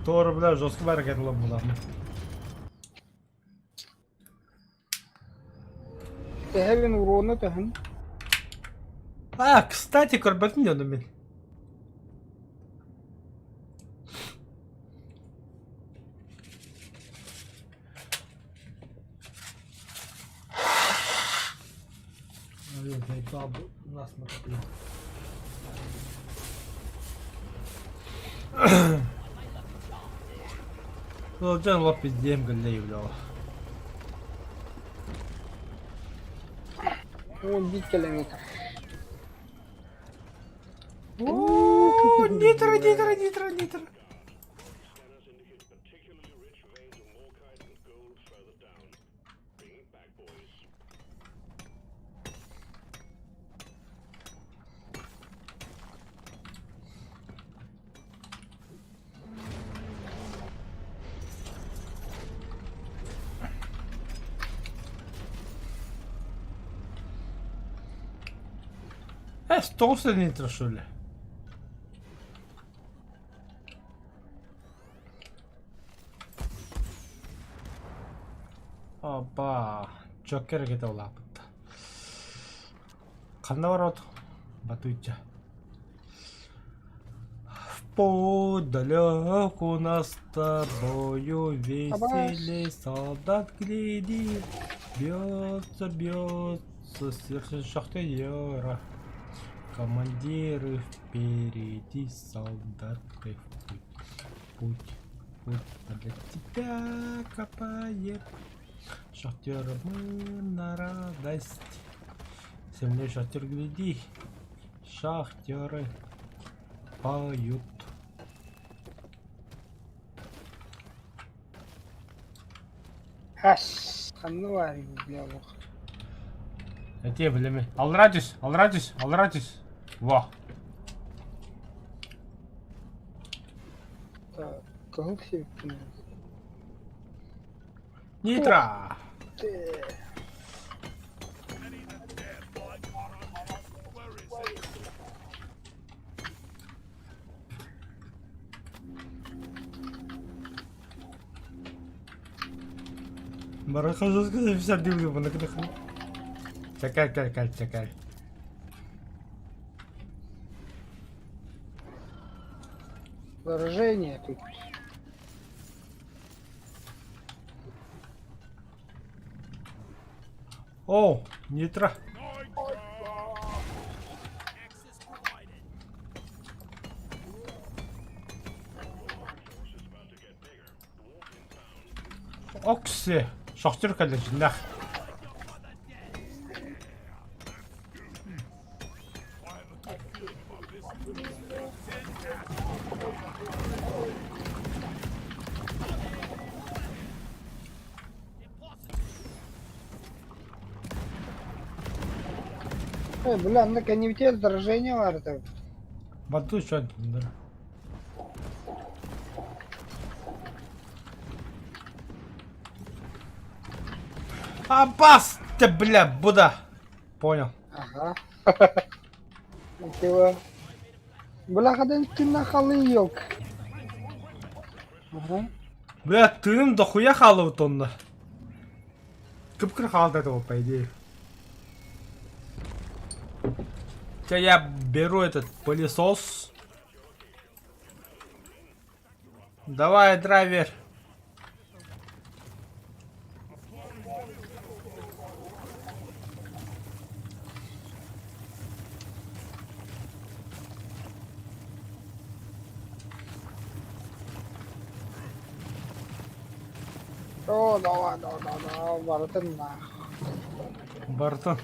Туора бля жестко баар ылан буламмын. Төһөбүн уруона төһөн? А, кстати, көрбөтүм дьону мин. Ой, заебал бы насморк, блин. Сылдьан лоп пиздиэм кэллэ бля. 11 километр. О, нитро, нитро, нитро, нитро. Э, толстый нитро, что ли? Опа, Джокер кете улааппыт. Ханна барабыт? Батуйча. В путь далек у нас с тобою веселей солдат глядит. Бьется, бьется сердце шахтера. Командиры впереди, солдаты в путь. Путь, путь для тебя копает. Шахтер мы на радость. Земле шахтер гляди. Шахтеры поют. Ас, ханна баар бля олох. Этиэ билэми. Аллараа түс, аллараа түс, аллараа түс. Во. Так, кыһыл сиэппин. Нитро! Бараха жестко за 50 дивлю, вона кидаху. Чекай, чекай, чекай. Заражение тут. О, нитро. Окси, шахтер кэллэ дьиннээх. Э, бля, онно кэннибитигэр заражение баар этэ. Баду что Абас ты, бля, Буда. Понял. Ага. Типа, бляха, ты нахалыйок. Ага. Бля, тыыным дохуя хаалыбыт онно. Кып-кыра хаалда это по идее. Хотя я беру этот пылесос. Давай, драйвер. Оо, давай, давай, давай, барытын нах. Бартон.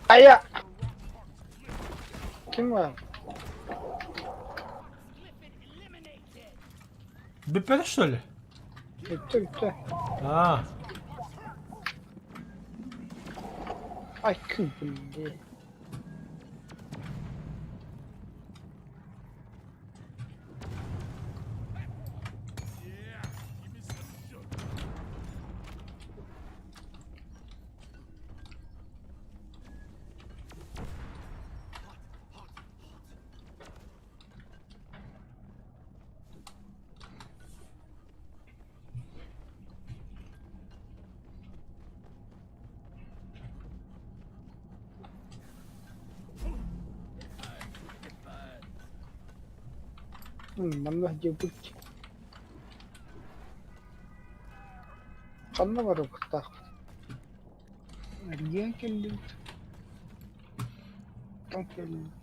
Айа! Ким бар? Бүппэтэ что ли? Бүттэ, бүттэ. А, Ай, күн блин. Манна диэбит Ханна барыахтаахпыт? Эргийэн кэллибит.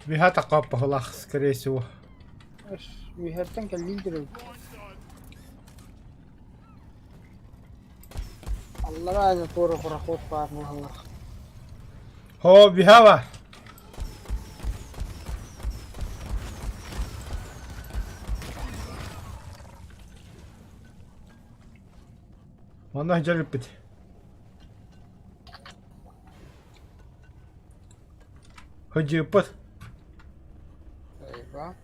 Виһа такаппахлах, скорее всего. Үөһэттэн кэллиин көрөбүт. Аллараа аны туора проход баар буолаллар. Хо, виһава. Манна дьарыппыт. Хадьыппыт. Айба.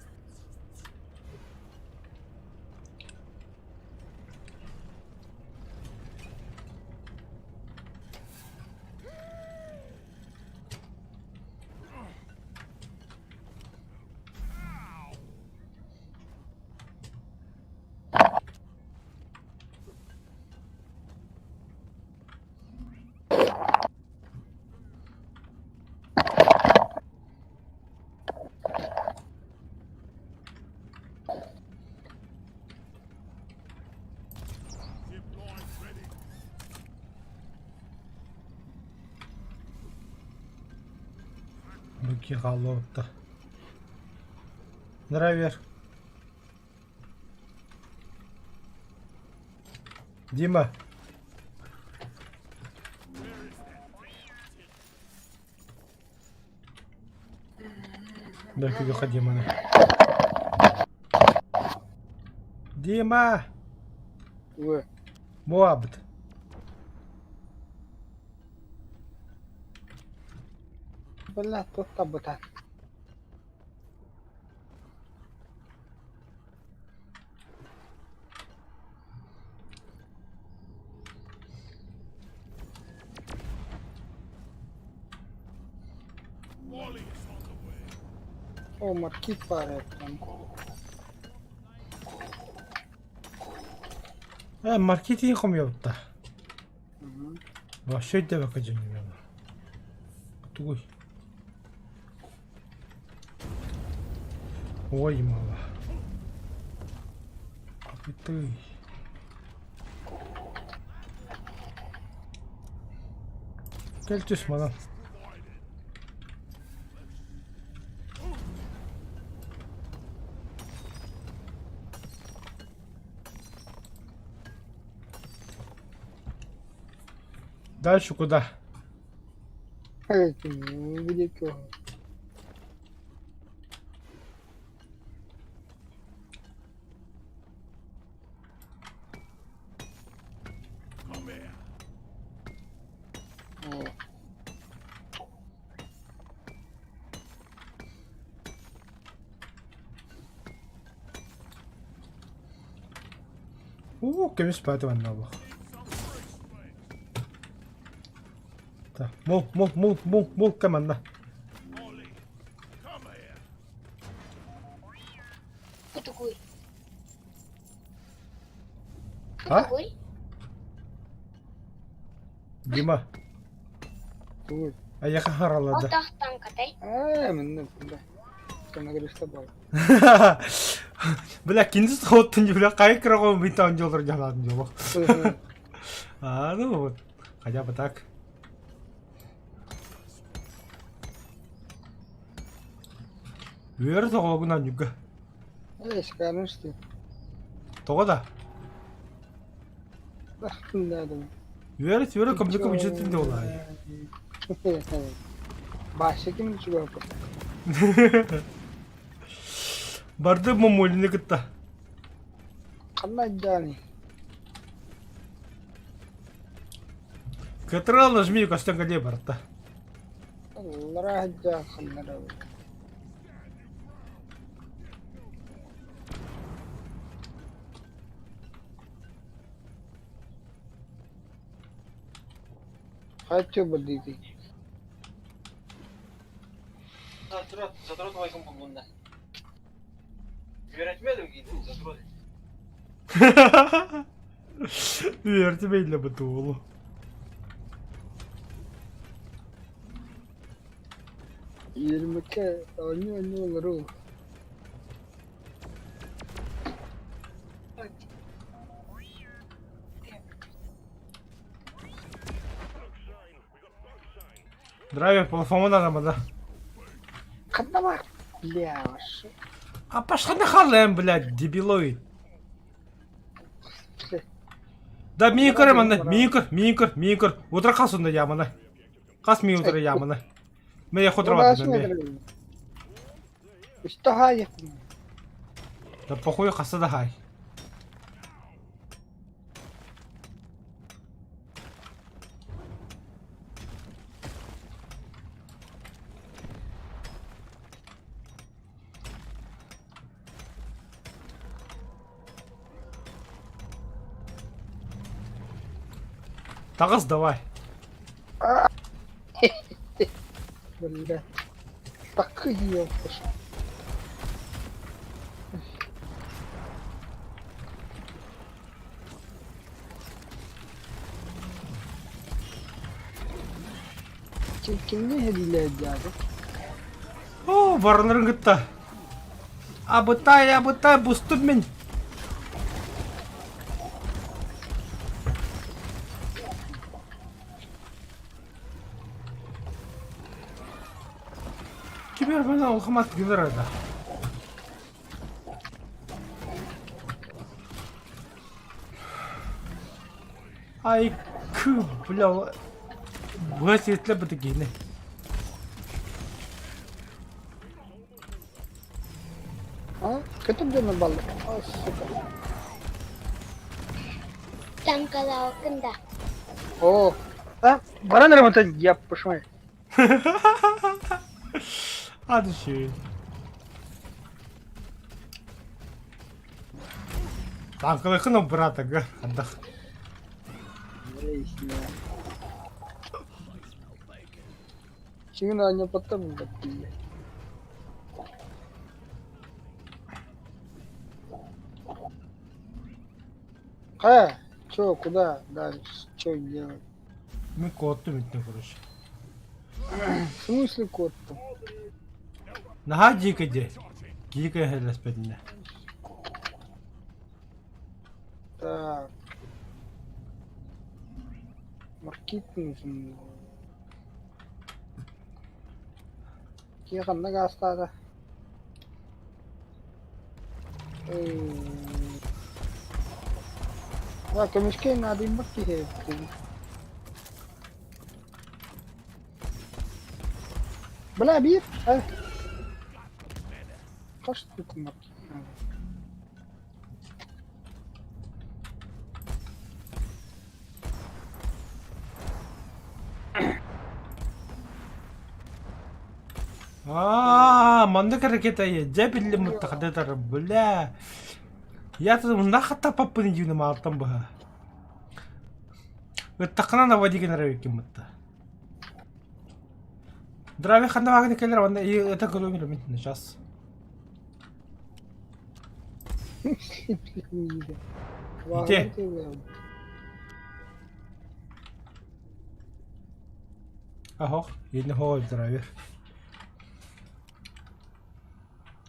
Быки хааллыбытта. Драйвер. Дима. Дай күгүөххэ Диманы. Дима! Ue. Буабыт. Бля, туттабыта. О, маркиз баар там. Э, маркетинг хомуйбута. Вообще өйдөөбөккө дьоннор. Тугуй. Ой, мала. Апытый. Кэл түс манан. Дальше куда? Где Уу, көмүс бааты манна олох. Да, мол, мол, мол, мол, мол команда. Кто такой? Кто А? такой? Дима, Тугуй? айаха харалады. Отах танкатай. Ээ, манна бля. Коронавирус буолла. Бля, кинди схоттун, бля, кай крагом битан жолор жаладым жоло. А, ну вот, хотя бы так. Үөр тоҕоогунан юга. Ээ, шикарно что. Тоҕо да? Да, да. Үөр үөр көмүскэ бүчеттин де олай. Баша ким чугап. Барды мамулины кытта. Ханна дьааны. Кытрал нажми көстөн кэлиэ барта. Аллара дьаа ханнара. Хачу бадити. Затрот, затрот майгын буллунна. Үөрэтмэ да затрот. Үөртүбэйлэ бутуулу. Иэримэккэ оонньуу-оонньуу олоруу. Драйвер плафомун арамада. Ханна баар? Бля, вообще. А пошла халэм, блядь, дебилоид. Да миин көр манна, миин көр, миин көр, миин көр. Утра хас онно ямана. Хас миин утра ямана. Мэ хотра бардым мэ. Что хай? Да похуй хаса да хай. Таҕыс давай. Бля. Так ёпта. Кимни һэлиилээддээҕи? Оо, барыларын кытта. Абытай, абытай, бустум мин. Кимер мына улхамат гыныр да. Ай, кы, бля, быа сиэтлэ быты киһини. А? Көтөр дьоно баллар. А, сука. Танкалаакын да. О, а, баран эрэ мантан яппышмай. Hadi Танкалыкын братага андах. Чиҥин оонньоппоттор булбат дииллэр. Хайа, чё, куда дальше, чё делать? Мин куоттум итинэ короче. В смысле код там? Наһаа дьиикэ дии. Дьиикэ иһэллэспэтинэ. Так. Маркит нужен. Киһи ханна гаастаата? Ээ, көмүскэ наадыйбат киһи эбиппин. Бля, биир э хас штука маркит надо? Аа, маннык ракета дьэ биллим муттахадытар, бля. Я тут нахата тапаппын дьиҥнэ маалтан быһа. Ыттаххына наводи гынар эбиккин мытта. Драйвер ханна баагын кэлэр уонна и это көрүҥ мин сейчас. Где? Ахох, yeni хоо драйвер.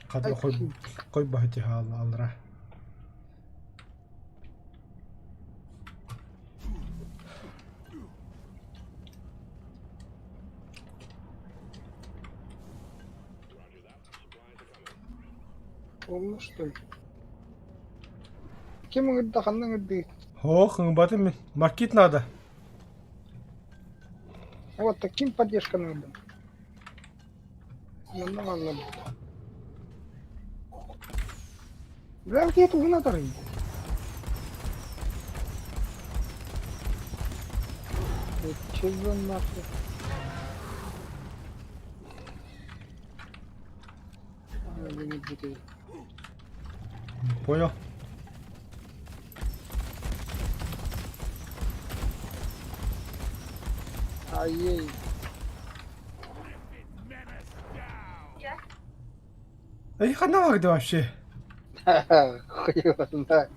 Хата хой хой бахати хааллара. Онно что ли? Ким ыҥырда, ханна ыҥырдыы? Ох, ыҥырбатым мин. Маркит надо. Вот таким поддержканы ыҥырдым. Манна манна. Бля, где тугуна тарый? Чего нахуй? Понял. Ай-ей. Эй, ханна барды вообще? Хуй его знает.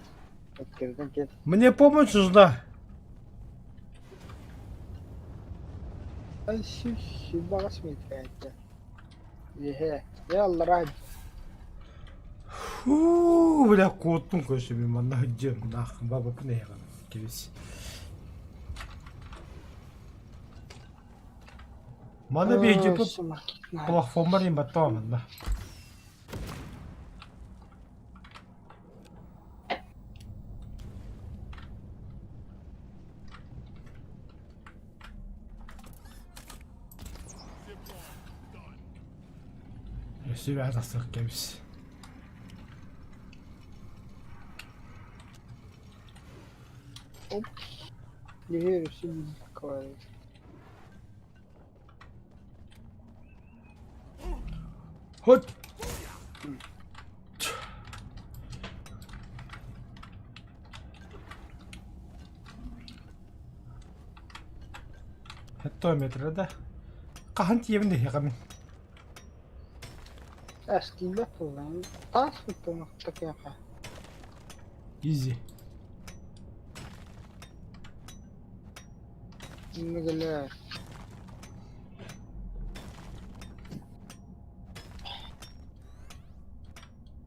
Мне помощь нужна. Фу, бля, куоттум короче, мин манна сылдьыам, нах, бабаппын эһэҕин, кэбис. Маны биһиги платформар иһин баттаҕа манна. Өссө бэҕэ тахсыах кэбис. Хоть. Hectometre да. Хаһан тиийэбин диэхэ мин. Эстиилэх буоллаҕым. Таас кыттыҥахта киэхэ. Изи. Иннигэлэр.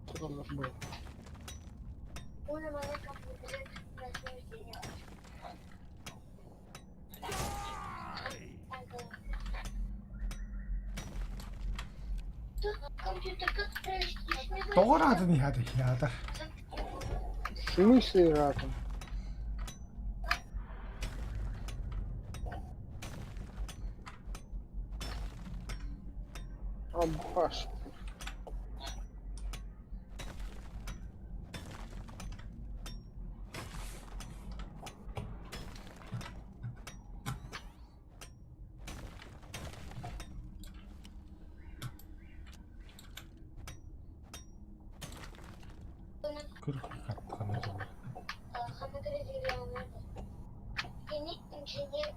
Тураллар буолла. Тоҕо ыраатан иһээтэй аата? В смысле ыраатан? Абаш.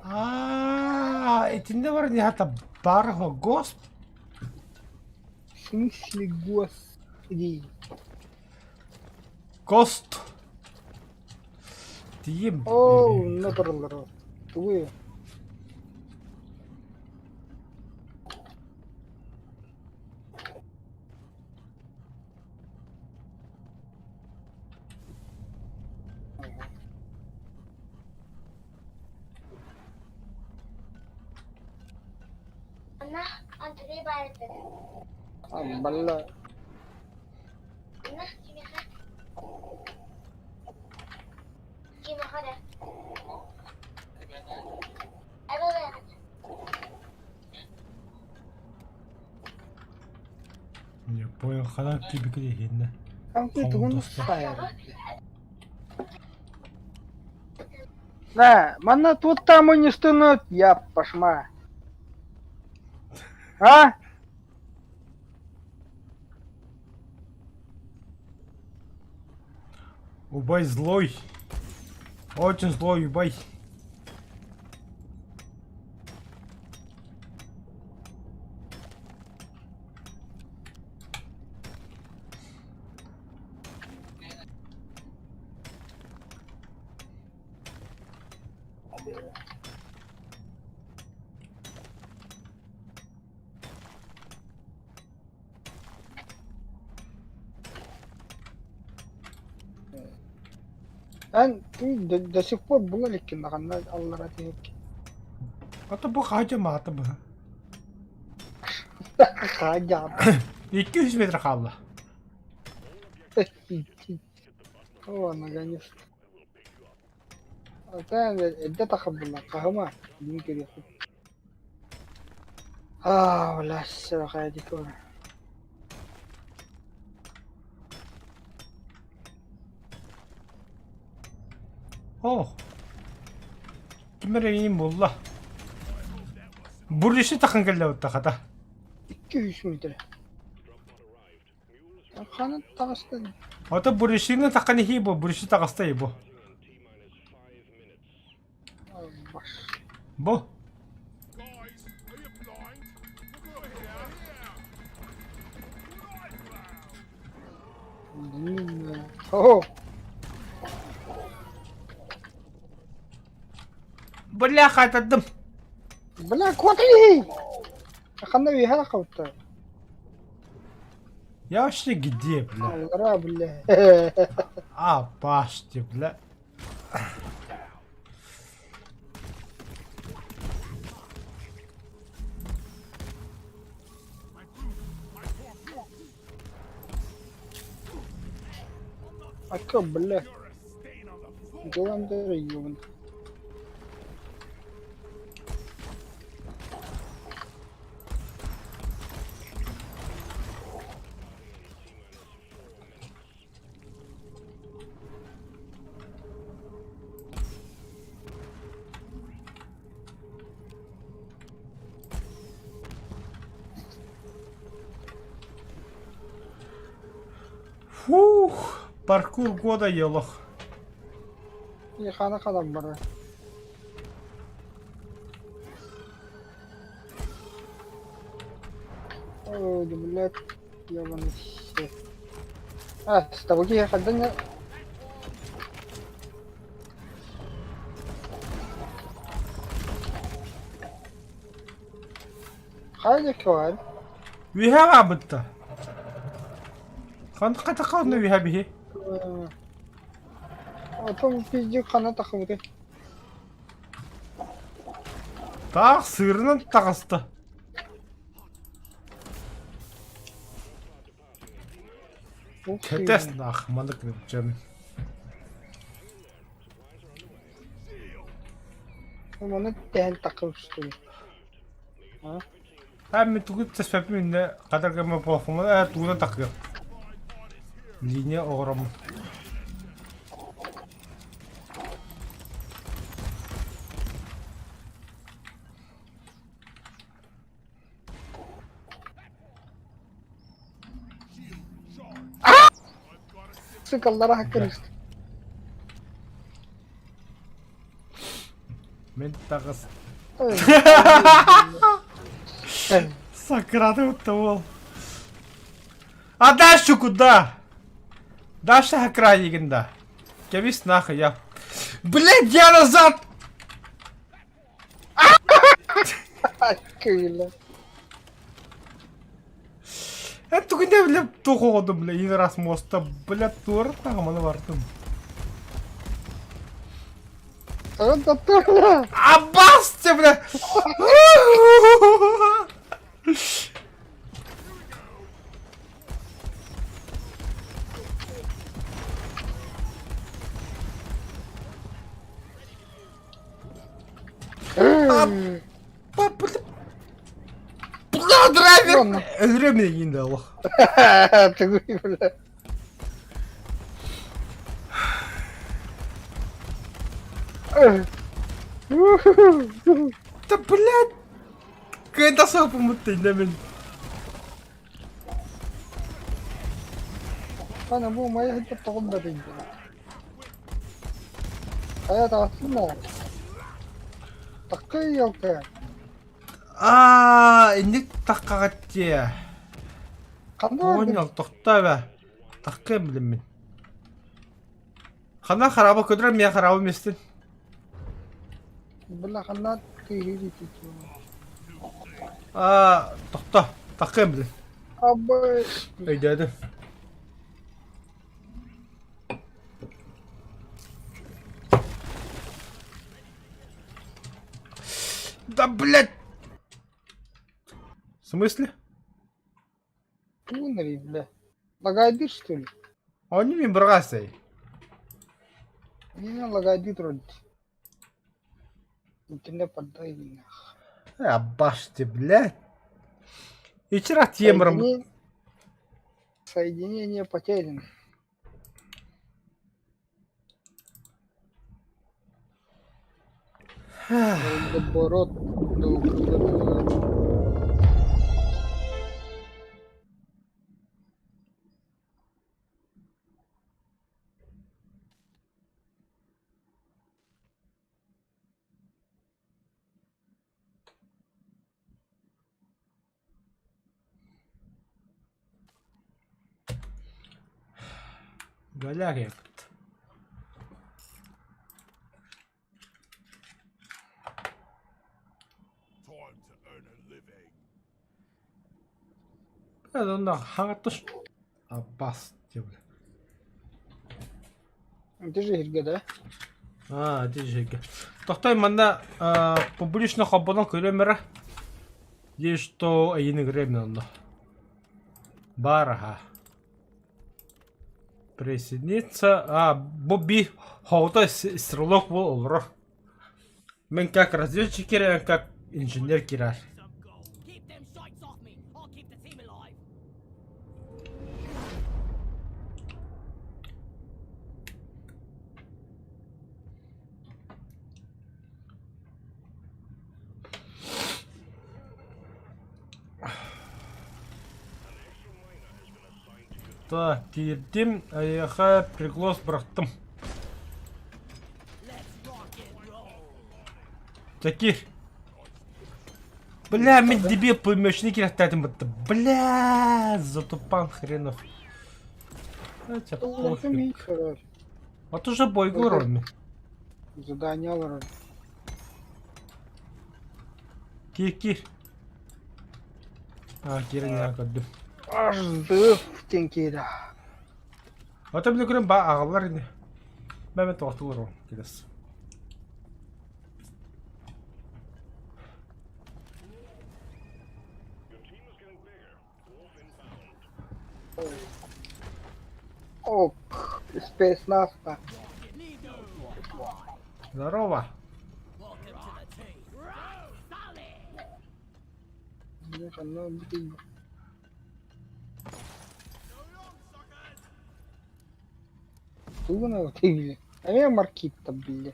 Аа, итиннэ баран иһата барҕа госп В смысле господи? Гост. Тиийим. Оо, онно тураллар Тугуй? Балла. Не понял, ханан кибикэ иһиннэ. Амки тугун Хомунтуста. Да, манна тут там и не стынут, я пошма. А? Убай злой. Очень злой, убай. Эн до, до сих пор була иликкин даҕаны аллара түһүк. Ата бу хаадьа маата быһа. Хаадьа. 200 метр хаалла. О, наконец-то. Ата эрдэ тахабылла хаһыма дин көрүөхпүт. Аа, бля, сэрэхэйдик О! Ким эрэ иин булла. Бурдүсү тахын кэллэбит хата. 200 метр. Ханан таҕыстын? Ото бурдүсүнү таххан иһии бу, бурдүсү таҕыста бу. Бу. О! Бля, хатадым. Бля, куотали! Ханна үөһэ хабыттар. Я вообще где, бля? Аллара, бля. А, паште, бля. Ака, бля. Голландер, ёбан. Фух, паркур года елох. Хана ханан барар. Ой, блядь, ёбаный все. А, с тобой я когда не... Хайда көр. Үөһэ баабытта. Ханна хата үөһэ биһи. Отон пиздюк хана тахыбыты. Таах сыырынан таҕыста. Кэтэс нах маннык дьон. Маны тэһэн тахыбыстым. А мен тугу тэспэппин иннэ хатар гэмэ плафоҥҥа ээ тугунан такыам. Линия оҕороммун. Сыкаллара хаккырыст. Мин таҕыс. Сакыраты утта уол. А дальше куда? Дальше хакра да. Кэбис нахуй я. Блядь, я назад! Кыыла. Это тугунда, бля, туох оҕодум, бля, иин раз муоста, бля, туора таҕаманы бардым. Аббас, те, бля! Бля, драйвер! Өлөрө миигин да олох. Тугуй, бля. Да, блядь! Кыайда сапымыт мин. Ана бу моя тоҕум да бин. Хайа таҕыстын Таккай елка. Аа, инник таххаҕат дии. Ханна Понял, тохтоо бэ. Таххыам билиммин. Хана хараба көтүрэр миэ хараба миэстин. Бля, ханна тыаһыыр ити Аа, тохто, таххыам билин. Абы Өйдөөдүм. Да блядь! В смысле? Тугуннарый, бля? Лагайдыр, что ли? Они мен бырҕаасай. Не лагайдыр вроде. Интернет поддай нах. Абашты, блядь. Ичера темром. Соединение... Соединение потеряно. Наоборот, Галярия. Онно хаҥаттыш Аббас диэбит. Ити же иһиргэ да? Аа, ити иһиргэ. Тохтой манна публично холбонон көрүөм эрэ. Есть что эйини көрүөм онно. Баар аха. Присоединиться. А, бу би хоото стрелок бу олорор. Мен как разведчик кирэр, как инженер кирэр. Так, киирдим, эйиэхэ приглас бырахтым. Таких. Бля, мен дебил пулеметчик кирэхтээтим бытта. Бля, затупан хренов. Хотя пофиг. А то же бойгу роми. Задание роми. Кир, кир. А, кирин көрдүм. Аж зыф теңкида. Ата биле көрөн ба аҕалар ини. Бәмэ тоҕотулар ол килес. Ок, спецназ-то. Здорово. Тугунал тигли. Эмиэ маркитта били.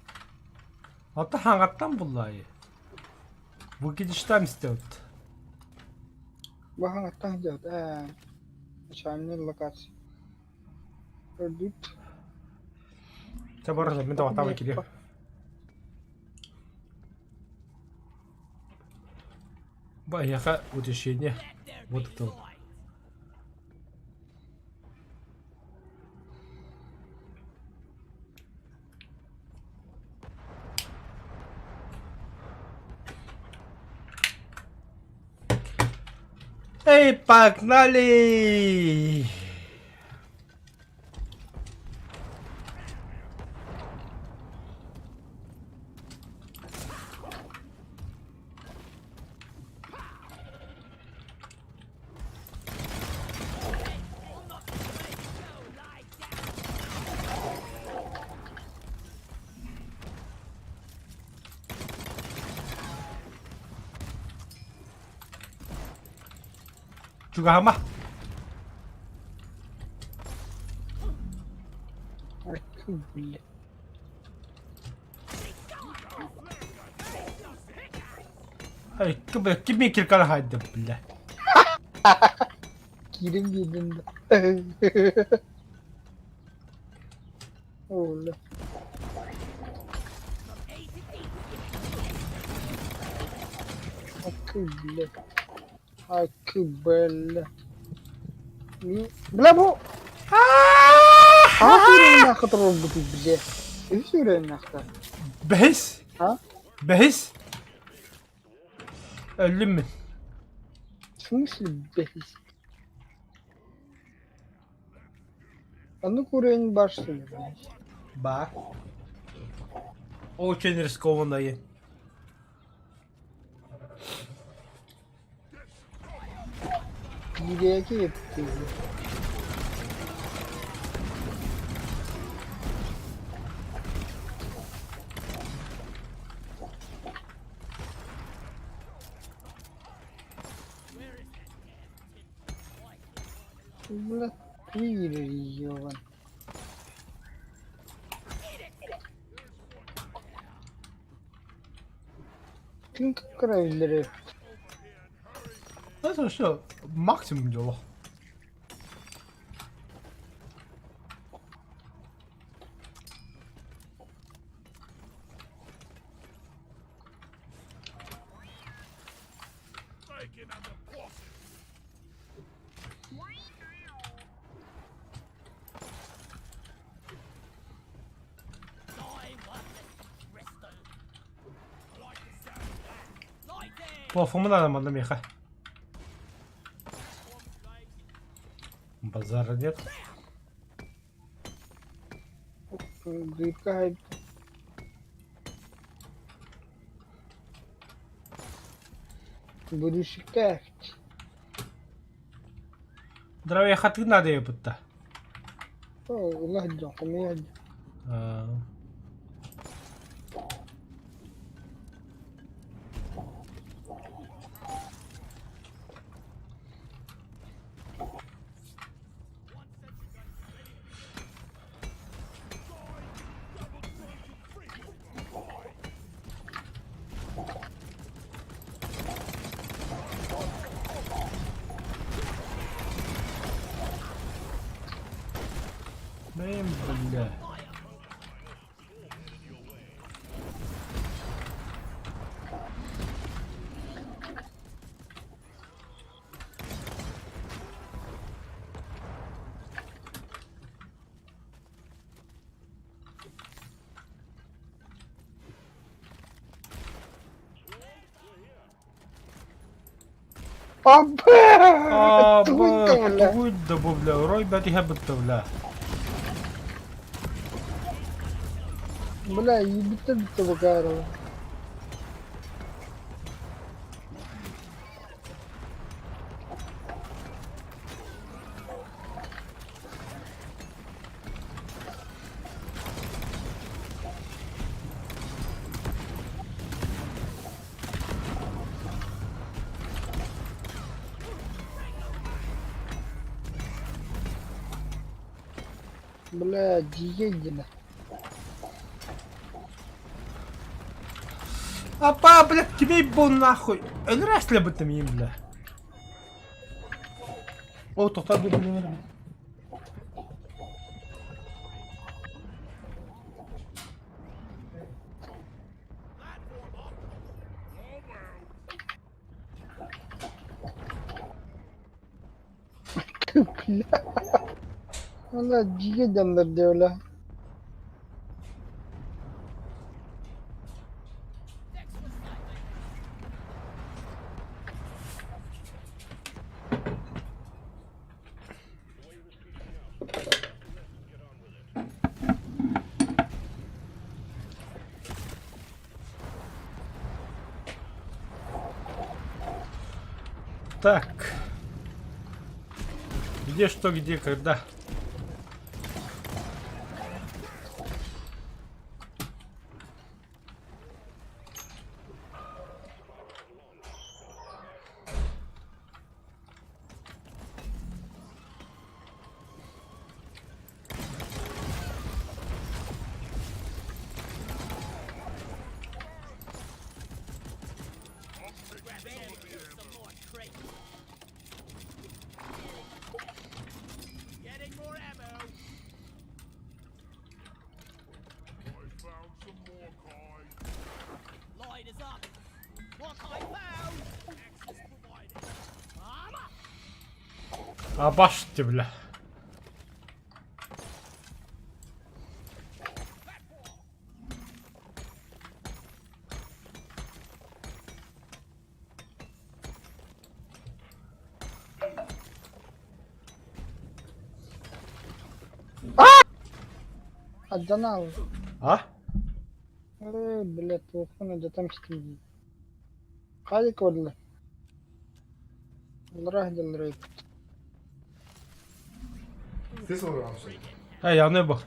Ата хаҥаттан буллаайы. Бу кидиштам истэбит. Баһаҥаттан дьаат ээ. Начальный локация. Көрдүт. Чэ барыта мин тоҕотаабы кириэм. Бу эһиэхэ утешение. Вот это вот. Эй, погнали! Чугаһама. Бля. Ай, бля, кими киркана хайда, бля. Киирэн биэрдим да. Оля. Акы, бля. Акы, бля. Бля, бу... Хаҥа сүүрэн нахуй турбутуй, бля. Үс сүүрэн нахуй. Бэс? А? Бэһис. Өллүм мин. В смысле бэһис? Оннук уровень баар что ли, блядь? Баар. Очень рискованное. Киирээки эптиги. Бля, ёбан. Ким кыра Это что, максимум дела. Плафомы надо манна миэхэ. Базара нет. Дырка Бүрүшүктээх. Здравия хаты надо ебытта. Ыла сылдьан, хомуйа сылдьан. Блин, бля. Абэ! Тугуй да бля. Тугуй да бу бля, орой бэтиһэ бытта бля. Бля, ебите битте бакарова. Бля, дьиэ Апа, бля, тебе ебал нахуй. Өлөр быттым им, бля. О, тоқтар бұл білмедім. Бля. Ана дьиэ дьоннор диэбилэ. Так. Где что, где, когда? Абашьте, бля. Алдьан аал. А? Э, блядь, туохпун алдьатам истим дии. Хаайык көрдүлэр. Аллараа сылдьаллар эбит. Ты собрался? Эй, аны бу.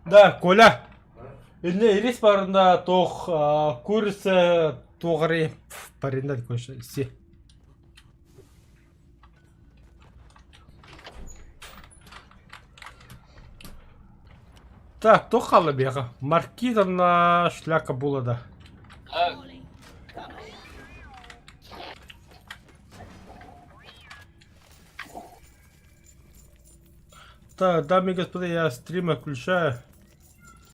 Да, Коля. Инне ирис барында туох курица туоҕарый паринда кое си. Так, туох хаалла биһиэхэ? Маркизовна шляка була да. Так, дамы и господа, я стрим отключаю.